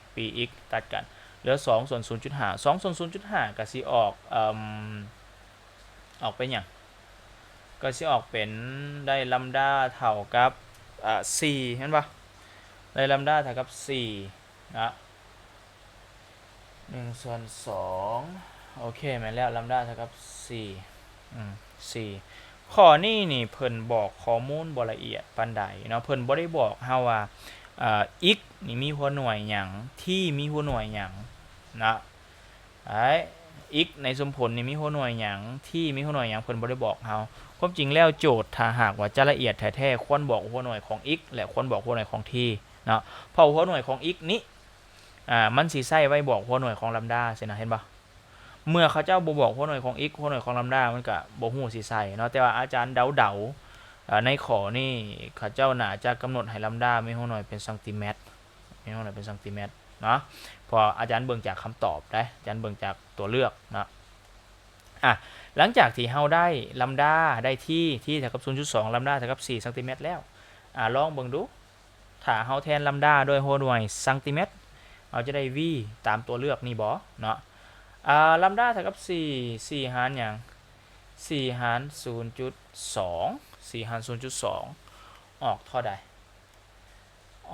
x ປີ x ຕັດກັນ ເຫຼືອສອງສ່ວນສູນຈຸດຫ້າ ສອງສ່ວນສູນຈຸດຫ້າກໍຊິອອກ ເອີ່ມ ອອກເປັນຫຍັງ? ກໍຊິອອກເປັນ ໄດ້ລຳດາເທົ່າກັບ ອາ ສີ່ ແມ່ນບໍ່? ໄດ້ລຳດາເທົ່າກັບສີ່ນະ ໜຶ່ງສ່ວນສອງ ໂອເຄ ແມ່ນແລ້ວ ລຳດາເທົ່າກັບສີ່ ອືມ ສີ່. ຂໍ້ນີ້ນີ້ເພິ່ນບອກຂໍ້ມູນບໍ່ລະອຽດປານໃດເນາະ ເພິ່ນບໍ່ໄດ້ບອກເຮົາວ່າ ເອີ່ x ນີ້ມີຫົວໜ່ວຍຫຍັງ t ມີຫົວໜ່ວຍຫຍັງນະ ໄອ້ x ໃນສົມຜົນນີ້ມີຫົວໜ່ວຍຫຍັງ t ມີຫົວໜ່ວຍຫຍັງ ເພິ່ນບໍ່ໄດ້ບອກເຮົາ. ຄວາມຈິງແລ້ວໂຈດ ຖ້າຫາກວ່າຈະລະອຽດແທ້ໆ ຄວນບອກຫົວໜ່ວຍຂອງ x ແລະ ຄວນບອກຫົວໜ່ວຍຂອງ t ເນາະ ເພາະຫົວໜ່ວຍຂອງ x ນີ້ ອາ ມັນຊິໃຊ້ໄວ້ບອກຫົວໜ່ວຍຂອງລຳດາຊີ້ນະ ເຫັນບໍ່? ເມື່ອເຂົາເຈົ້າບໍ່ບອກຫົວໜ່ວຍຂອງ x ຫົວໜ່ວຍຂອງລຳດາ ມັນກະບໍ່ຮູ້ຊິໃຊ້ເນາະ ແຕ່ວ່າອາຈານເດົາໆ ອາ ໃນຂໍ້ນີ້ເຂົາເຈົ້າໜ້າຈະກຳນົດໃຫ້ລຳດາມີຫົວໜ່ວຍເປັນຊັງຕີແມັດ ມີຫົວໜ່ວຍເປັນຊັງຕີແມັດເນາະ ເພາະອາຈານເບິ່ງຈາກຄຳຕອບເດ້ ອາຈານເບິ່ງຈາກຕົວເລືອກເນາະ. ອາ ຫຼັງຈາກທີ່ເຮົາໄດ້ລຳດາ ໄດ້ t t ເທົ່າກັບສູນຈຸດສອງ ລຳດາເທົ່າກັບສີ່ຊັງຕີແມັດແລ້ວ ອາ ລອງເບິ່ງດູ ຖ້າເຮົາແທນລຳດາດ້ວຍຫົວໜ່ວຍຊັງຕີແມັດ ເຮົາຈະໄດ້ v ຕາມຕົວເລືອກນີ້ບໍ່ເນາະ? ອາ ລຳດາເທົ່າກັບສີ່ ສີ່ຫານຫຍັງ? ສີ່ຫານສູນຈຸດສອງ ສີ່ຫານສູນຈຸດສອງ ອອກເທົ່າໃດ?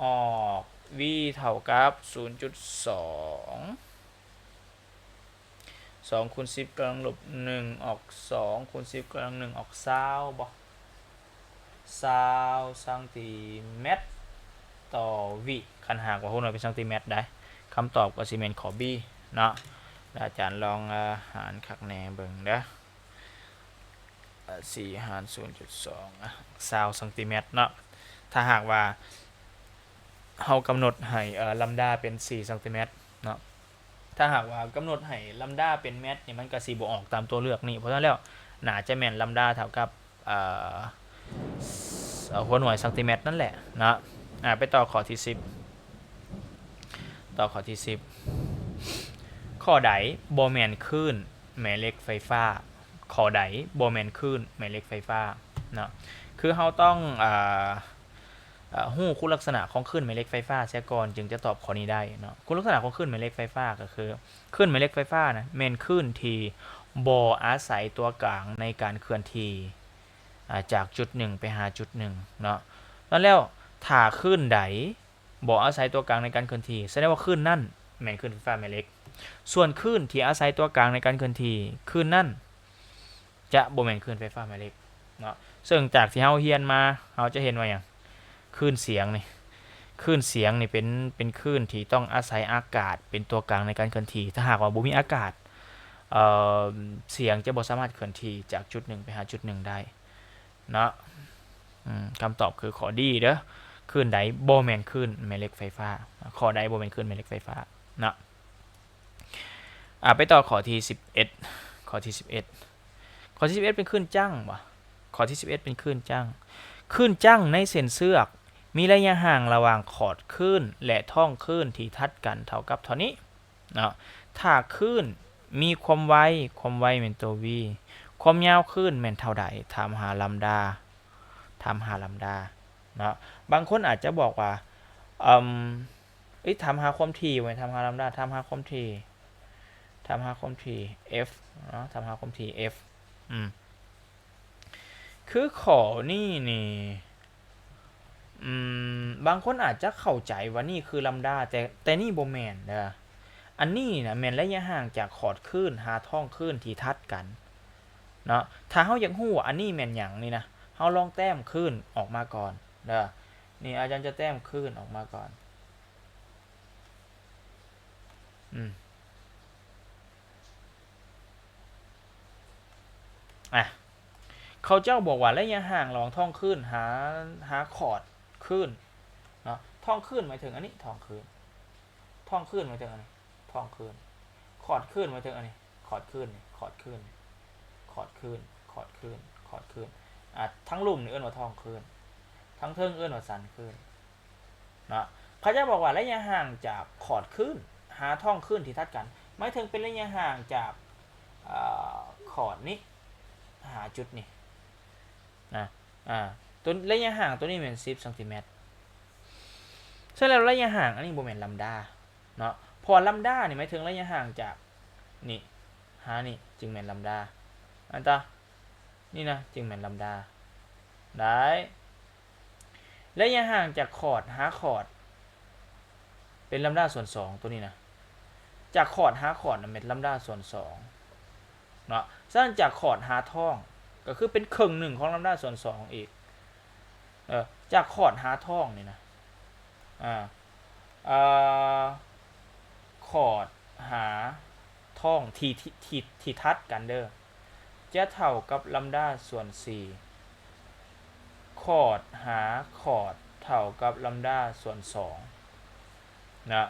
ອອກ v ເທົ່າກັບສູນຈຸດສອງ ສອງຄູນສິບກຳລັງລົບໜຶ່ງ ອອກສອງ ຄູນສິບກຳລັງໜຶ່ງ ອອກຊາວບໍ່? ຊາວຊັງຕີແມັດຕໍ່ວິ ຄັນຫາກວ່າຮູບໜ່ວຍເປັນຊັງຕີແມັດໄດ໋ ຄຳຕອບກໍຊິແມ່ນຂໍ້ B ເນາະ. ແລ້ວອາຈານລອງ ເອີ ຫານຄັກແນ່ເບິ່ງເດີ ເອີ ສີ່ຫານສູນຈຸດສອງ ອະ ຊາວຊັງຕີແມັດເນາະ. ຖ້າຫາກວ່າເຮົາກຳນົດໃຫ້ ເອີ ລຳດາເປັນສີ່ຊັງຕີແມັດເນາະ ຖ້າຫາກວ່າກຳນົດໃຫ້ລຳດາເປັນແມັດນີ້ ມັນກໍຊິບໍ່ອອກຕາມຕົວເລືອກນີ້. ເພາະສະນັ້ນແລ້ວ ໜ້າຈະແມ່ນລຳດາເທົ່າກັບ ເອີ ຫົວໜ່ວຍຊັງຕີແມັດນັ້ນແຫຼະເນາະ. ອາ ໄປຕໍ່ຂໍ້ທີສິບ ຕໍ່ຂໍ້ທີສິບ ຂໍ້ໃດບໍ່ແມ່ນຄື້ນແມ່ເຫຼັກໄຟຟ້າ? ຂໍ້ໃດບໍ່ແມ່ນຄື້ນແມ່ເຫຼັກໄຟຟ້າເນາະ? ຄືເຮົາຕ້ອງ ອາ ອາ ຮູ້ຄຸນລັກສະນະຂອງຄື້ນແມ່ເຫຼັກໄຟຟ້າເສຍກ່ອນ ຈຶ່ງຈະຕອບຂໍ້ນີ້ໄດ້ເນາະ. ຄຸນລັກສະນະຂອງຄື້ນແມ່ເຫຼັກໄຟຟ້າກໍຄື ຄື້ນແມ່ເຫຼັກໄຟຟ້ານະ ແມ່ນຄື້ນທີ່ບໍ່ອາໄສຕົວກາງໃນການເຄື່ອນທີ່ ອາ ຈາກຈຸດໜຶ່ງໄປຫາຈຸດໜຶ່ງເນາະ. ນັ້ນແລ້ວ ຖ້າຄື້ນໃດບໍ່ອາໄສຕົວກາງໃນການເຄື່ອນທີ່ ສະແດງວ່າຄື້ນນັ້ນແມ່ນຄື້ນໄຟຟ້າແມ່ເຫຼັກ. ສ່ວນຄື້ນທີ່ອາໄສຕົວກາງໃນການເຄື່ອນທີ່ ຄື້ນນັ້ນ ຈະບໍ່ແມ່ນຄື້ນໄຟຟ້າແມ່ເຫຼັກເນາະ. ເຊິ່ງຈາກທີ່ເຮົາຮຽນມາ ເຮົາຈະເຫັນວ່າຫຍັງ? ຄື້ນສຽງນີ້ ຄື້ນສຽງນີ້ເປັນ ເປັນຄື້ນທີ່ຕ້ອງອາໄສອາກາດເປັນຕົວກາງໃນການເຄື່ອນທີ່. ຖ້າຫາກວ່າບໍ່ມີອາກາດ ເອີ ສຽງຈະບໍ່ສາມາດເຄື່ອນທີ່ຈາກຈຸດໜຶ່ງໄປຫາຈຸດໜຶ່ງໄດ້ເນາະ. ອືມ ຄຳຕອບຄືຂໍ້ D ເດີ ຄື້ນໃດບໍ່ແມ່ນຄື້ນແມ່ເຫຼັກໄຟຟ້າ? ຂໍ້ໃດບໍ່ແມ່ນຄື້ນແມ່ເຫຼັກໄຟຟ້າເນາະ? ອາ ໄປຕໍ່ຂໍ້ທີສິບເອັດ ຂໍ້ທີສິບເອັດ ຂໍ້ທີສິບເອັດເປັນຄື້ນຈັ້ງບໍ? ຂໍ້ທີສິບເອັດເປັນຄື້ນຈັ້ງ. ຄື້ນຈັ້ງໃນເສັ້ນເຊືອກມີໄລຍະຫ່າງລະຫວ່າງຂອດຄື້ນ ແລະ ທ້ອງຄື້ນທີ່ຖັດກັນເທົ່າກັບເທົ່ານີ້ເນາະ. ຖ້າຄື້ນມີຄວາມໄວ, ຄວາມໄວແມ່ນຕົວ V, ຄວາມຍາວຄື້ນແມ່ນເທົ່າໃດ? ຖາມຫາລຳດາ, ຖາມຫາລຳດາເນາະ. ບາງຄົນອາດຈະບອກວ່າ ເອີ່ມ ເອີຍ ຖາມຫາຄວາມຖີ່ ບໍ່ແມ່ນຖາມຫາລຳດາ, ຖາມຫາຄວາມຖີ່ ຖາມຫາຄວາມຖີ່ F ເນາະ, ຖາມຫາຄວາມຖີ່ F. ອືມ ຄືຂໍ້ນີ້ນີ້ ອືມ ບາງຄົນອາດຈະເຂົ້າໃຈວ່ານີ້ຄືລຳດາ ແຕ່ ແຕ່ນີ້ບໍ່ແມ່ນເດີ. ອັນນີ້ນະແມ່ນໄລຍະຫ່າງຈາກຂອດຄື້ນຫາທ້ອງຄື້ນທີ່ຖັດກັນເນາະ. ຖ້າເຮົາຢາກຮູ້ວ່າອັນນີ້ແມ່ນຫຍັງນີ້ນະ ເຮົາລອງແຕ້ມຄື້ນອອກມາກ່ອນເດີ. ນີ້ອາຈານຈະແຕ້ມຄື້ນອອກມາກ່ອນ. ອືມ ອ່ະ ເຂົາເຈົ້າບອກວ່າໄລຍະຫ່າງລະຫວ່າງທ້ອງຄື້ນຫາ ຫາຂອດຄື້ນເນາະ. ທ້ອງຄື້ນໝາຍເຖິງອັນນີ້ ທ້ອງຄື້ນ, ທ້ອງຄື້ນໝາຍເຖິງອັນນີ້ ທ້ອງຄື້ນ. ຂອດຄື້ນໝາຍເຖິງອັນນີ້ ຂອດຄື້ນນີ້ ຂອດຄື້ນນີ້ ຂອດຄື້ນ ຂອດຄື້ນ ຂອດຄື້ນ. ອ່າ ທັງລຸ່ມນີ້ເອີ້ນວ່າທ້ອງຄື້ນ, ທັງເທິງເອີ້ນວ່າສັນຄື້ນເນາະ. ເຂົາເຈົ້າບອກວ່າໄລຍະຫ່າງຈາກຂອດຄື້ນຫາທ້ອງຄື້ນທີ່ຖັດກັນ ໝາຍເຖິງເປັນໄລຍະຫ່າງຈາກ ເອີ ຂອດນີ້ຫາຈຸດນີ້ນະ. ອ່າ ຕົວໄລຍະຫ່າງຕົວນີ້ແມ່ນສິບຊັງຕີແມັດ. ສະນັ້ນແລ້ວໄລຍະຫ່າງອັນນີ້ບໍ່ແມ່ນລຳດາ ເນາະ ເພາະວ່າລຳດານີ້ໝາຍເຖິງໄລຍະຫ່າງຈາກນີ້ຫານີ້ ຈຶ່ງແມ່ນລຳດາ. ອັນຕາ ນີ້ນະ ຈຶ່ງແມ່ນລຳດາໄດ້. ໄລຍະຫ່າງຈາກຂອດຫາຂອດເປັນລຳດາສ່ວນສອງ ຕົວນີ້ນະ ຈາກຂອດຫາຂອດນະແມ່ນລຳດາສ່ວນສອງເນາະ. ສະນັ້ນຈາກຂອດຫາທ້ອງ ກໍຄືເປັນເຄິ່ງໜຶ່ງຂອງລຳດາສ່ວນສອງອີກ. ເອີ ຈາກຂອດຫາທ້ອງນີ້ນະ ອ່າ ເອີ ຂອດຫາທ້ອງທີ່ ທີ່ ທີ່ ທີ່ຖັດກັນເດີ ຈະເທົ່າກັບລຳດາສ່ວນສີ່. ຂອດຫາຂອດເທົ່າກັບລຳດາສ່ວນສອງນະ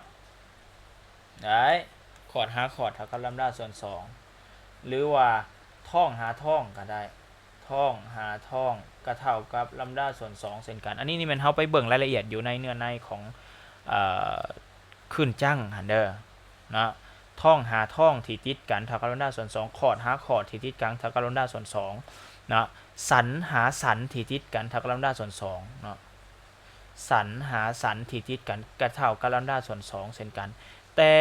ໄດ້ ຂອດຫາຂອດເທົ່າກັບລຳດາສ່ວນສອງ ຫຼືວ່າທ້ອງຫາທ້ອງກໍໄດ້. ທ້ອງຫາທ້ອງກໍເທົ່າກັບລຳດາສ່ວນສອງເຊັ່ນກັນ. ອັນນີ້ນີ້ແມ່ນເຮົາໄປເບິ່ງລາຍລະອຽດຢູ່ໃນເນື້ອໃນຂອງ ເອີ ຄື້ນຈັ້ງຫັ້ນເດີເນາະ. ທ້ອງຫາທ້ອງທີ່ຕິດກັນເທົ່າກັບລຳດາສ່ວນສອງ, ຂອດຫາຂອດທີ່ຕິດກັນເທົ່າກັບລຳດາສ່ວນສອງເນາະ, ສັນຫາສັນທີ່ຕິດກັນເທົ່າກັບລຳດາສ່ວນສອງເນາະ, ສັນຫາສັນທີ່ຕິດກັນກໍເທົ່າກັບລຳດາສ່ວນສອງເຊັ່ນກັນ. ແຕ່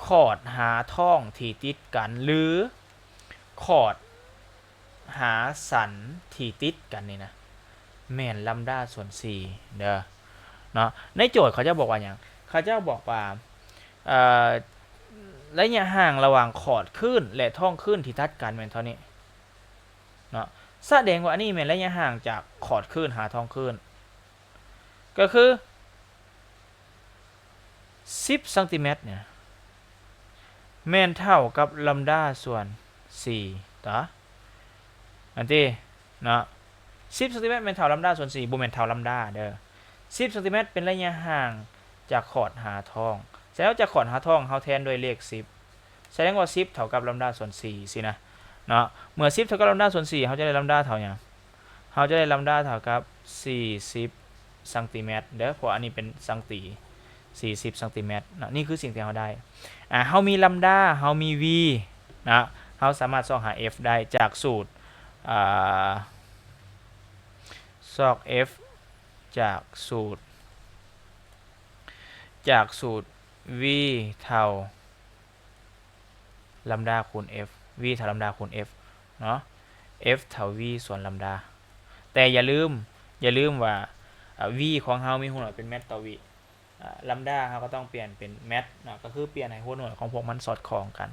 ຂອດຫາທ້ອງທີ່ຕິດກັນ ຫຼື ຂອດຫາສັນທີ່ຕິດກັນນີ້ນະ ແມ່ນລຳດາສ່ວນສີ່ເດີເນາະ. ໃນໂຈດເຂົາເຈົ້າບອກວ່າຫຍັງ? ເຂົາເຈົ້າບອກວ່າ ເອີ ໄລຍະຫ່າງລະຫວ່າງຂອດຄື້ນ ແລະ ທ້ອງຄື້ນທີ່ຕັດກັນແມ່ນເທົ່ານີ້ເນາະ. ສະແດງວ່າອັນນີ້ແມ່ນໄລຍະຫ່າງຈາກຂອດຄື້ນຫາທ້ອງຄື້ນ ກໍຄືສິບຊັງຕີແມັດເນຍ ແມ່ນເທົ່າກັບລຳດາສ່ວນສີ່ ຕາ ອັນຕິເນາະ ສິບຊັງຕີແມັດແມ່ນເທົ່າລຳດາສ່ວນສີ່ ບໍ່ແມ່ນເທົ່າລຳດາເດີ ສິບຊັງຕີແມັດເປັນໄລຍະຫ່າງຈາກຂອດຫາທ້ອງ ສະແດງວ່າຈາກຂອດຫາທ້ອງເຮົາແທນດ້ວຍເລກສິບ ສະແດງວ່າສິບເທົ່າກັບລຳດາສ່ວນສີ່ຊີ້ນະເນາະ ເມື່ອສິບເທົ່າກັບລຳດາສ່ວນສີ່ ເຮົາຈະໄດ້ລຳດາເທົ່າຫຍັງ? ເຮົາຈະໄດ້ລຳດາເທົ່າກັບສີ່ສິບຊັງຕີແມັດເດີ ເພາະອັນນີ້ເປັນຊັງຕີ ສີ່ສິບຊັງຕີແມັດເນາະ ນີ້ຄືສິ່ງທີ່ເຮົາໄດ້ ອາ ເຮົາມີລຳດາ ເຮົາມີ v ນະ ເຮົາສາມາດຊອກຫາ f ໄດ້ຈາກສູດ ອາ ຊອກ f ຈາກສູດ ຈາກສູດ v ເທົ່າ ລຳດາຄູນ f v ເທົ່າລຳດາຄູນ f ເນາະ f ເທົ່າ v ສ່ວນລຳດາ ແຕ່ຢ່າລືມ ຢ່າລືມວ່າ v ຂອງເຮົາມີຫົວໜ່ວຍເປັນແມັດຕໍ່ວິ ລຳດາເຮົາກໍຕ້ອງປ່ຽນເປັນແມັດເນາະ ກໍຄືປ່ຽນໃຫ້ຫົວໜ່ວຍຂອງພວກມັນສອດຄ່ອງກັນ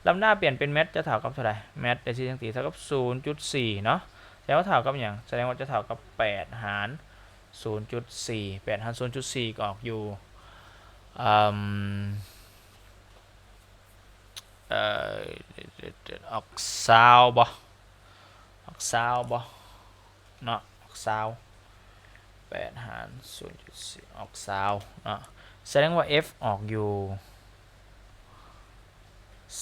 ລຳດາປ່ຽນເປັນແມັດຈະເທົ່າກັບເທົ່າໃດ? ແມັດໄດ້ສີ່ທັງສີ່ເທົ່າກັບສູນຈຸດສີ່ເນາະ ສະແດງວ່າເທົ່າກັບຫຍັງ? ສະແດງວ່າຈະເທົ່າກັບແປດຫານສູນຈຸດສີ່ ແປດຫານສູນຈຸດສີ່ກໍອອກຢູ່ ເອີ່ມ ເອີ່ ອອກຊາວບໍ່? ອອກຊາວບໍ່? ເນາະ ອອກຊາວ ແປດຫານສູນຈຸດສີ່ ອອກຊາວເນາະ ສະແດງວ່າ f ອອກຢູ່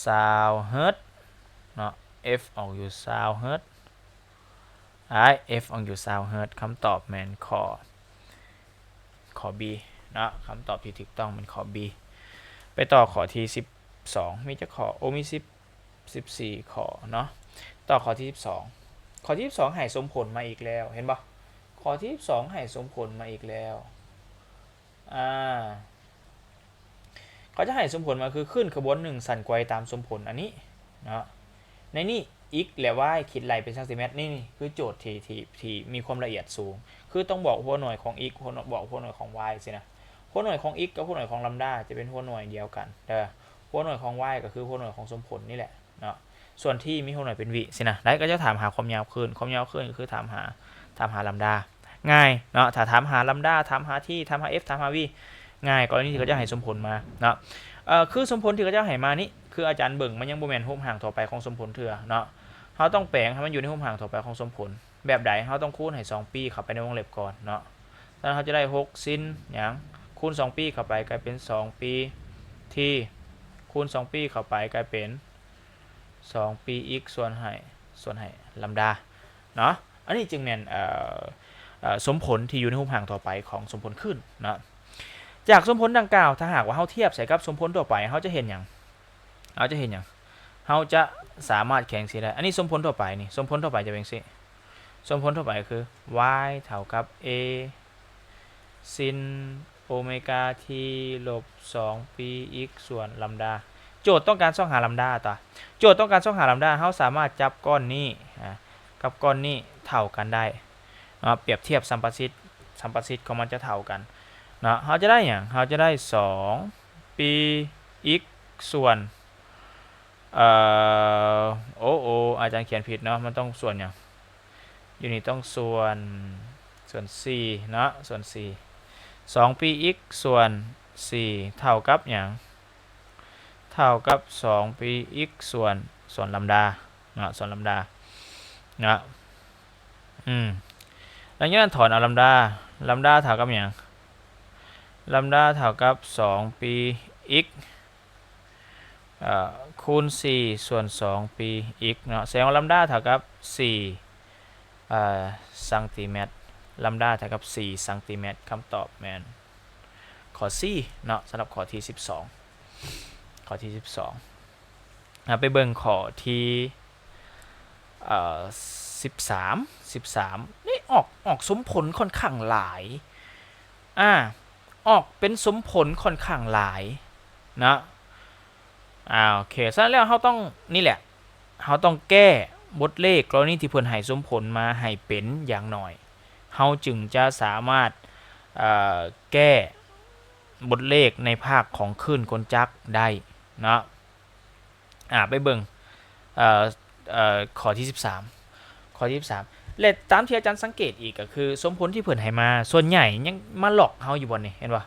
ຊາວເຮີດເນາະ f ອອກຢູ່ຊາວເຮີດ ອາຍ f ອອກຢູ່ຊາວເຮີດ ຄຳຕອບແມ່ນຂໍ້ ຂໍ້ B ເນາະ ຄຳຕອບທີ່ຖືກຕ້ອງແມ່ນຂໍ້ B ໄປຕໍ່ຂໍ້ທີສິບສອງ ມີຈັກຂໍ້? ໂອ ມີສິບ ສິບສີ່ຂໍ້ເນາະ ຕໍ່ຂໍ້ທີສິບສອງ ຂໍ້ທີສິບສອງໃຫ້ສົມຜົນມາອີກແລ້ວ ເຫັນບໍ່? ຂໍ້ທີສິບສອງໃຫ້ສົມຜົນມາອີກແລ້ວ ອາ ເຂົາຈະໃຫ້ສົມຜົນມາຄືຄື້ນຂະບວນໜຶ່ງສັ່ນໄກວຕາມສົມຜົນອັນນີ້ເນາະ ໃນນີ້ x ແລະ y ຄິດໄລ່ເປັນຊັງຕີແມັດ ນີ້ ນີ້ຄືໂຈດທີ່ ທີ່ ທີ່ມີຄວາມລະອຽດສູງ ຄືຕ້ອງບອກຫົວໜ່ວຍຂອງ x ຫົວໜ່ວຍ ບອກຫົວໜ່ວຍຂອງ y ຊີ້ນະ ຫົວໜ່ວຍຂອງ x ກັບຫົວໜ່ວຍຂອງລຳດາຈະເປັນຫົວໜ່ວຍດຽວກັນເດີ ຫົວໜ່ວຍຂອງ y ກໍຄືຫົວໜ່ວຍຂອງສົມຜົນນີ້ແຫຼະເນາະ ສ່ວນ t ມີຫົວໜ່ວຍເປັນວິຊີ້ນະ ໄດ້ ກໍຈະຖາມຫາຄວາມຍາວຄື້ນ ຄວາມຍາວຄື້ນກໍຄືຖາມຫາ ຖາມຫາລຳດາ ງ່າຍເນາະ ຖ້າຖາມຫາລຳດາ ຖາມຫາ t ຖາມຫາ f ຖາມຫາ v ງ່າຍ ກໍລະນີທີ່ເຂົາເຈົ້າໃຫ້ສົມຜົນມາເນາະ ເອີ ຄືສົມຜົນທີ່ເຂົາເຈົ້າໃຫ້ມານີ້ ຄືອາຈານເບິ່ງ ມັນຍັງບໍ່ແມ່ນຮູບຮ່າງທົ່ວໄປຂອງສົມຜົນເທື່ອເນາະ ເຮົາຕ້ອງແປງໃຫ້ມັນຢູ່ໃນຮູບຮ່າງທົ່ວໄປຂອງສົມຜົນ ແບບໃດ? ເຮົາຕ້ອງຄູນໃຫ້ສອງປີເຂົ້າໄປໃນວົງເລັບກ່ອນເນາະ ແລ້ວເຮົາຈະໄດ້ຫົກຊິນຫຍັງ ຄູນສອງປີເຂົ້າໄປກາຍເປັນສອງປີ t ຄູນສອງປີເຂົ້າໄປກາຍເປັນສອງປີ x ສ່ວນໃຫ້ ສ່ວນໃຫ້ລຳດາເນາະ ອັນນີ້ຈຶ່ງແມ່ນ ເອີ ເອີ ສົມຜົນທີ່ຢູ່ໃນຮູບຮ່າງທົ່ວໄປຂອງສົມຜົນຄື້ນເນາະ ຈາກສົມຜົນດັ່ງກ່າວ ຖ້າຫາກວ່າເຮົາທຽບໃສ່ກັບສົມຜົນທົ່ວໄປ ເຮົາຈະເຫັນຫຍັງ? ເຮົາຈະເຫັນຫຍັງ? ເຮົາຈະສາມາດຂຽນຈັ່ງຊີ້ໄດ້ ອັນນີ້ສົມຜົນທົ່ວໄປນີ້ ສົມຜົນທົ່ວໄປຈະເປັນຈັ່ງຊີ້ ສົມຜົນທົ່ວໄປຄື y ເທົ່າກັບ a ຊິນໂອເມກາ t ລົບສອງປີ x ສ່ວນລຳດາ ໂຈດຕ້ອງການຊອກຫາລຳດາຕາ ໂຈດຕ້ອງການຊອກຫາລຳດາ ເຮົາສາມາດຈັບກ້ອນນີ້ ອາ ກັບກ້ອນນີ້ເທົ່າກັນໄດ້ເນາະ ປຽບທຽບສຳປະສິດ ສຳປະສິດຂອງມັນຈະເທົ່າກັນເນາະ ເຮົາຈະໄດ້ຫຍັງ? ເຮົາຈະໄດ້ສອງປີ x ສ່ວນ ເອີ ໂອ ໂອ ອາຈານຂຽນຜິດເນາະ ມັນຕ້ອງສ່ວນຫຍັງ? ຢູ່ນີ້ຕ້ອງສ່ວນ ສ່ວນສີ່ເນາະ ສ່ວນສີ່ ສອງປີ x ສ່ວນສີ່ເທົ່າກັບຫຍັງ? ເທົ່າກັບສອງປີ x ສ່ວນ ສ່ວນລຳດາເນາະ ສ່ວນລຳດາເນາະ ອືມ ຫຼັງຈາກນັ້ນຖອນເອົາລຳດາ ລຳດາເທົ່າກັບຫຍັງ? ລຳດາເທົ່າກັບສອງປີ x ເອີ ຄູນສີ່ ສ່ວນສອງປີ x ເນາະ ສະແດງວ່າລຳດາເທົ່າກັບສີ່ ເອີ ຊັງຕີແມັດ ລຳດາເທົ່າກັບສີ່ຊັງຕີແມັດ ຄຳຕອບແມ່ນຂໍ້ C ເນາະ ສຳລັບຂໍ້ທີສິບສອງ ຂໍ້ທີສິບສອງ ເຮົາໄປເບິ່ງຂໍ້ທີ ເອີ ສິບສາມ ສິບສາມ ນີ້ອອກ ອອກສົມຜົນຂ້ອນຂ້າງຫຼາຍ ອາ ອອກເປັນສົມຜົນຂ້ອນຂ້າງຫຼາຍເນາະ ອາ ໂອເຄ ສະນັ້ນແລ້ວເຮົາຕ້ອງ ນີ້ແຫຼະ ເຮົາຕ້ອງແກ້ບົດເລກກໍລະນີທີ່ເພິ່ນໃຫ້ສົມຜົນມາໃຫ້ເປັນຢ່າງໜ້ອຍ ເຮົາຈຶ່ງຈະສາມາດ ເອີ ແກ້ບົດເລກໃນພາກຂອງຄື້ນກົນຈັກໄດ້ເນາະ ອາ ໄປເບິ່ງ ເອີ ເອີ ຂໍ້ທີສິບສາມ ຂໍ້ທີສິບສາມ ແລະ ຕາມທີ່ອາຈານສັງເກດອີກກໍຄື ສົມຜົນທີ່ເພິ່ນໃຫ້ມາ ສ່ວນໃຫຍ່ຍັງມາລັອກເຮົາຢູ່ບ່ອນນີ້ ເຫັນບໍ່?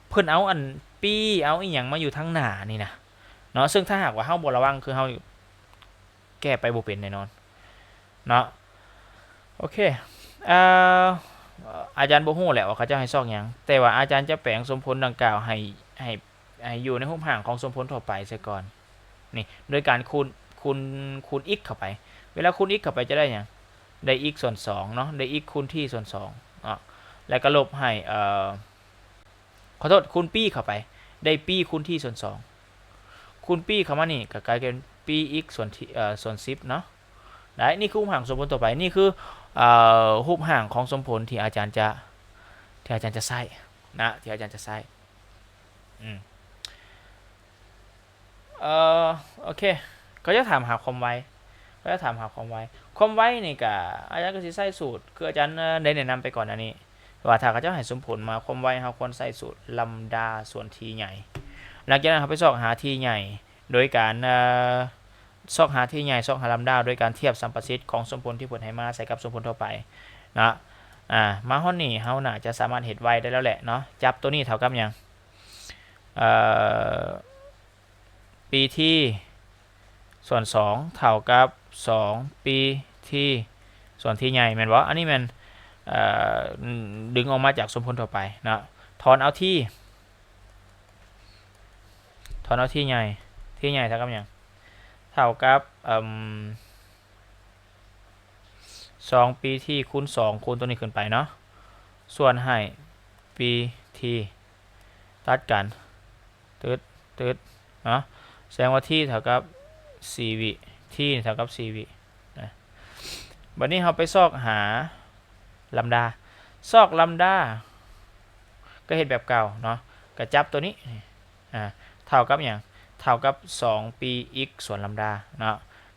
ເພິ່ນເອົາອັນປີ ເອົາອີ່ຫຍັງມາຢູ່ທາງໜ້ານີ້ນະເນາະ ເຊິ່ງຖ້າຫາກວ່າເຮົາບໍ່ລະວັງ ຄືເຮົາແກ້ໄປບໍ່ເປັນແນ່ນອນເນາະ. ໂອເຄ ເອີ ອາຈານບໍ່ຮູ້ແຫຼະວ່າເຂົາເຈົ້າໃຫ້ຊອກຫຍັງ, ແຕ່ວ່າອາຈານຈະແປງສົມຜົນດັ່ງກ່າວໃຫ້ ໃຫ້ ໃຫ້ຢູ່ໃນຮູບຮ່າງຂອງສົມຜົນທົ່ວໄປເສຍກ່ອນ. ນີ້ ໂດຍການຄູນ ຄູນ ຄູນ x ເຂົ້າໄປ. ເວລາຄູນ x ເຂົ້າໄປຈະໄດ້ຫຍັງ? ໄດ້ x ສ່ວນສອງເນາະ, ໄດ້ x ຄູນ t ສ່ວນສອງເນາະ, ແລ້ວກໍລົບໃຫ້ ເອີ ຂໍໂທດ ຄູນປີເຂົ້າໄປ ໄດ້ປີຄູນ t ສ່ວນສອງ, ຄູນປີເຂົ້າມານີ້ກໍກາຍເປັນປີ x ສ່ວນ t ເອີ ສ່ວນສິບເນາະ. ໄດ້ ນີ້ຄືຮູບຮ່າງສົມຜົນທົ່ວໄປ. ນີ້ຄື ເອີ ຮູບຮ່າງຂອງສົມຜົນທີ່ອາຈານຈະ ທີ່ອາຈານຈະໃຊ້ນະ ທີ່ອາຈານຈະໃຊ້. ອືມ ເອີ ໂອເຄ ເຂົາເຈົ້າຖາມຫາຄວາມໄວ ເຂົາເຈົ້າຖາມຫາຄວາມໄວ. ຄວາມໄວນີ້ກະ ອາຈານກໍຊິໃຊ້ສູດ ຄືອາຈານ ເອີ ໄດ້ແນະນຳໄປກ່ອນໜ້ານີ້ ວ່າຖ້າເຂົາເຈົ້າໃຫ້ສົມຜົນມາຄວາມໄວ ເຮົາຄວນໃຊ້ສູດລຳດາສ່ວນ t ໃຫຍ່. ຫຼັງຈາກນັ້ນເຮົາໄປຊອກຫາ t ໃຫຍ່ ໂດຍການ ເອີ ຊອກຫາ t ໃຫຍ່ ຊອກຫາລຳດາ ໂດຍການທຽບສຳປະສິດຂອງສົມຜົນທີ່ເພິ່ນໃຫ້ມາໃສ່ກັບສົມຜົນທົ່ວໄປເນາະ. ອາ ມາຮອດນີ້ເຮົາໜ້າຈະສາມາດເຮັດໄວໄດ້ແລ້ວແຫຼະເນາະ. ຈັບໂຕນີ້ເທົ່າກັບຫຍັງ? ເອີ ປີ t ສ່ວນສອງ ເທົ່າກັບສອງປີ t ສ່ວນ t ໃຫຍ່ ແມ່ນບໍ່? ອັນນີ້ແມ່ນ ເອີ ດຶງອອກມາຈາກສົມຜົນທົ່ວໄປເນາະ. ຖອນເອົາ t ຖອນເອົາ t ໃຫຍ່ t ໃຫຍ່ເທົ່າກັບຫຍັງ? ເທົ່າກັບ ເອີ ສອງປີ t ຄູນສອງ ຄູນຕົວນີ້ຂຶ້ນໄປເນາະ ສ່ວນໃຫ້ປີ t ຕັດກັນ ຕຶດ ຕຶດ ເນາະ. ສະແດງວ່າ t ເທົ່າກັບສີ່ວິ t ເທົ່າກັບສີ່ວິນະ. ບັດນີ້ເຮົາໄປຊອກຫາລຳດາ ຊອກລຳດາ ກໍເຮັດແບບເກົ່າເນາະ ກໍຈັບຕົວນີ້ ອາ ເທົ່າກັບຫຍັງ? ເທົ່າກັບສອງປີ x ສ່ວນລຳດາເນາະ.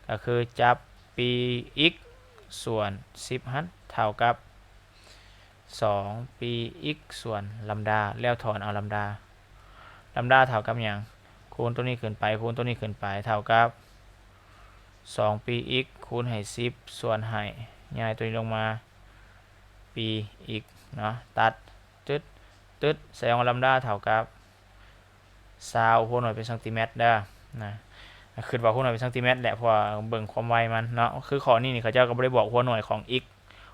ກໍຄືຈັບປີ x ສ່ວນສິບຫັ້ນ ເທົ່າກັບສອງປີ x ສ່ວນລຳດາ ແລ້ວຖອນເອົາລຳດາ. ລຳດາເທົ່າກັບຫຍັງ? ຄູນຕົວນີ້ຂຶ້ນໄປ ຄູນຕົວນີ້ຂຶ້ນໄປ ເທົ່າກັບສອງປີ x ຄູນໃຫ້ສິບ ສ່ວນໃຫ້ ຍ້າຍຕົວນີ້ລົງມາ ປີ x ເນາະ ຕັດ ຕຶດ ຕຶດ ສະແດງວ່າລຳດາເທົ່າກັບຊາວ ຫົວໜ່ວຍເປັນຊັງຕີແມັດເດີນະ. ຄິດວ່າຫົວໜ່ວຍເປັນຊັງຕີແມັດແຫຼະ ເພາະວ່າເບິ່ງຄວາມໄວມັນເນາະ. ຄືຂໍ້ນີ້ນີ້ ເຂົາເຈົ້າກໍບໍ່ໄດ້ບອກຫົວໜ່ວຍຂອງ x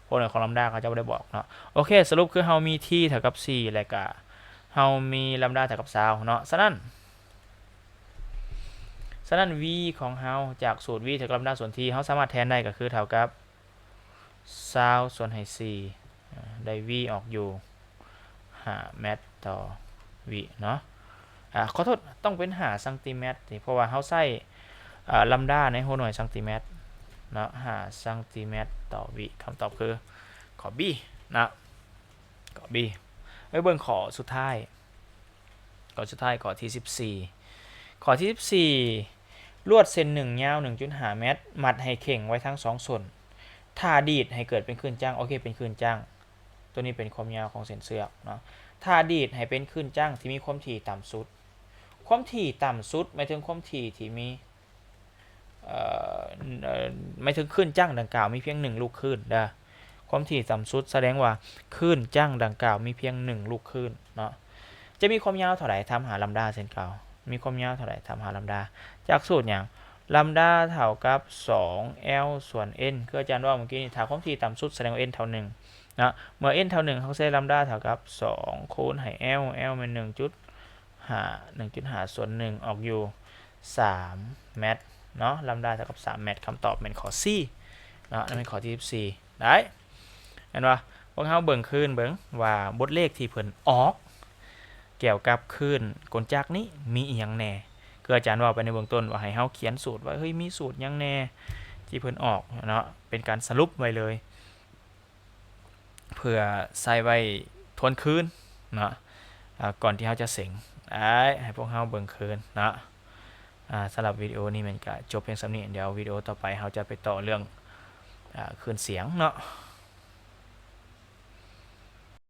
ຫົວໜ່ວຍຂອງລຳດາເຂົາເຈົ້າບໍ່ໄດ້ບອກເນາະ. ໂອເຄ ສະຫຼຸບຄືເຮົາມີ t ເທົ່າກັບສີ່ ແລະກະເຮົາມີລຳດາເທົ່າກັບຊາວເນາະ. ສະນັ້ນ ສະນັ້ນ v ຂອງເຮົາຈາກສູດ v ເທົ່າກັບລຳດາສ່ວນ t ເຮົາສາມາດແທນໄດ້ກໍຄືເທົ່າກັບ ຊາວສ່ວນໃຫ້ສີ່ ອາ ໄດ້ v ອອກຢູ່ຫ້າແມັດຕໍ່ວິເນາະ. ອາ ຂໍໂທດ ຕ້ອງເປັນຫ້າຊັງຕີແມັດ ເພາະວ່າເຮົາໃຊ້ ອາ ລຳດາໃນຫົວໜ່ວຍຊັງຕີແມັດເນາະ ຫ້າຊັງຕີແມັດຕໍ່ວິ. ຄຳຕອບຄືຂໍ້ B ເນາະ ຂໍ້ B. ໄປເບິ່ງຂໍ້ສຸດທ້າຍ. ຂໍ້ສຸດທ້າຍ ຂໍ້ທີສິບສີ່ ຂໍ້ທີສິບສີ່ ລວດເສັ້ນໜຶ່ງຍາວໜຶ່ງຈຸດຫ້າແມັດ ມັດໃຫ້ເຄັ່ງໄວ້ທັງສອງສົ້ນ. ຖ້າດີດໃຫ້ເກີດເປັນຄື້ນຈັ້ງ ໂອເຄ ເປັນຄື້ນຈັ້ງ ຕົວນີ້ເປັນຄວາມຍາວຂອງເສັ້ນເຊືອກເນາະ. ຖ້າດີດໃຫ້ເປັນຄື້ນຈັ້ງທີ່ມີຄວາມຖີ່ຕ່ຳສຸດ ຄວາມຖີ່ຕ່ຳສຸດ ໝາຍເຖິງຄວາມຖີ່ທີ່ມີ ເອີ ເອີ ໝາຍເຖິງຄື້ນຈັ້ງດັ່ງກ່າວມີພຽງໜຶ່ງລູກຄື້ນເດີ. ຄວາມຖີ່ຕ່ຳສຸດສະແດງວ່າຄື້ນຈັ້ງດັ່ງກ່າວມີພຽງໜຶ່ງລູກຄື້ນເນາະ. ຈະມີຄວາມຍາວເທົ່າໃດ? ຖາມຫາລຳດາເຊັ່ນເກົ່າ. ມີຄວາມຍາວເທົ່າໃດ? ຖາມຫາລຳດາ. ຈາກສູດຫຍັງ? ລຳດາເທົ່າກັບສອງ L ສ່ວນ N ຄືອາຈານເວົ້າເມື່ອກີ້ນີ້ ຖ້າຄວາມຖີ່ຕ່ຳສຸດສະແດງວ່າ N ເທົ່າໜຶ່ງເນາະ. ເມື່ອ N ເທົ່າໜຶ່ງ ເຮົາໃຊ້ລຳດາເທົ່າກັບສອງຄູນໃຫ້ L L ແມ່ນໜຶ່ງຈຸດ ຫາ ໜຶ່ງຈຸດຫ້າສ່ວນໜຶ່ງອອກຢູ່ສາມແມັດເນາະ. ລຳດາເທົ່າກັບສາມແມັດ ຄຳຕອບແມ່ນຂໍ້ C ເນາະ. ນັ້ນແມ່ນຂໍ້ທີສິບສີ່ ໄດ້ ເຫັນບໍ່? ພວກເຮົາເບິ່ງຄືນເບິ່ງວ່າບົດເລກທີ່ເພິ່ນອອກກ່ຽວກັບຄື້ນກົນຈັກນີ້ມີອີ່ຫຍັງແດ່. ຄືອາຈານເວົ້າໄປໃນເບື້ອງຕົ້ນວ່າໃຫ້ເຮົາຂຽນສູດວ່າ ເຮີ້ຍ ມີສູດຫຍັງແດ່ທີ່ເພິ່ນອອກເນາະ ເປັນການສະຫຼຸບໄວ້ເລີຍ. ເພື່ອໃຊ້ໄວ້ທວນຄືນເນາະ ອາ ກ່ອນທີ່ເຮົາຈະເສັງ ອາ ໃຫ້ພວກເຮົາເບິ່ງຄືນເນາະ. ອາ ສຳລັບວິດີໂອນີ້ແມ່ນກະຈົບພຽງສ່ຳນີ້. ດຽວວິດີໂອຕໍ່ໄປເຮົາຈະໄປຕໍ່ເລື່ອງ ອາ ຄື້ນສຽງເນາະ.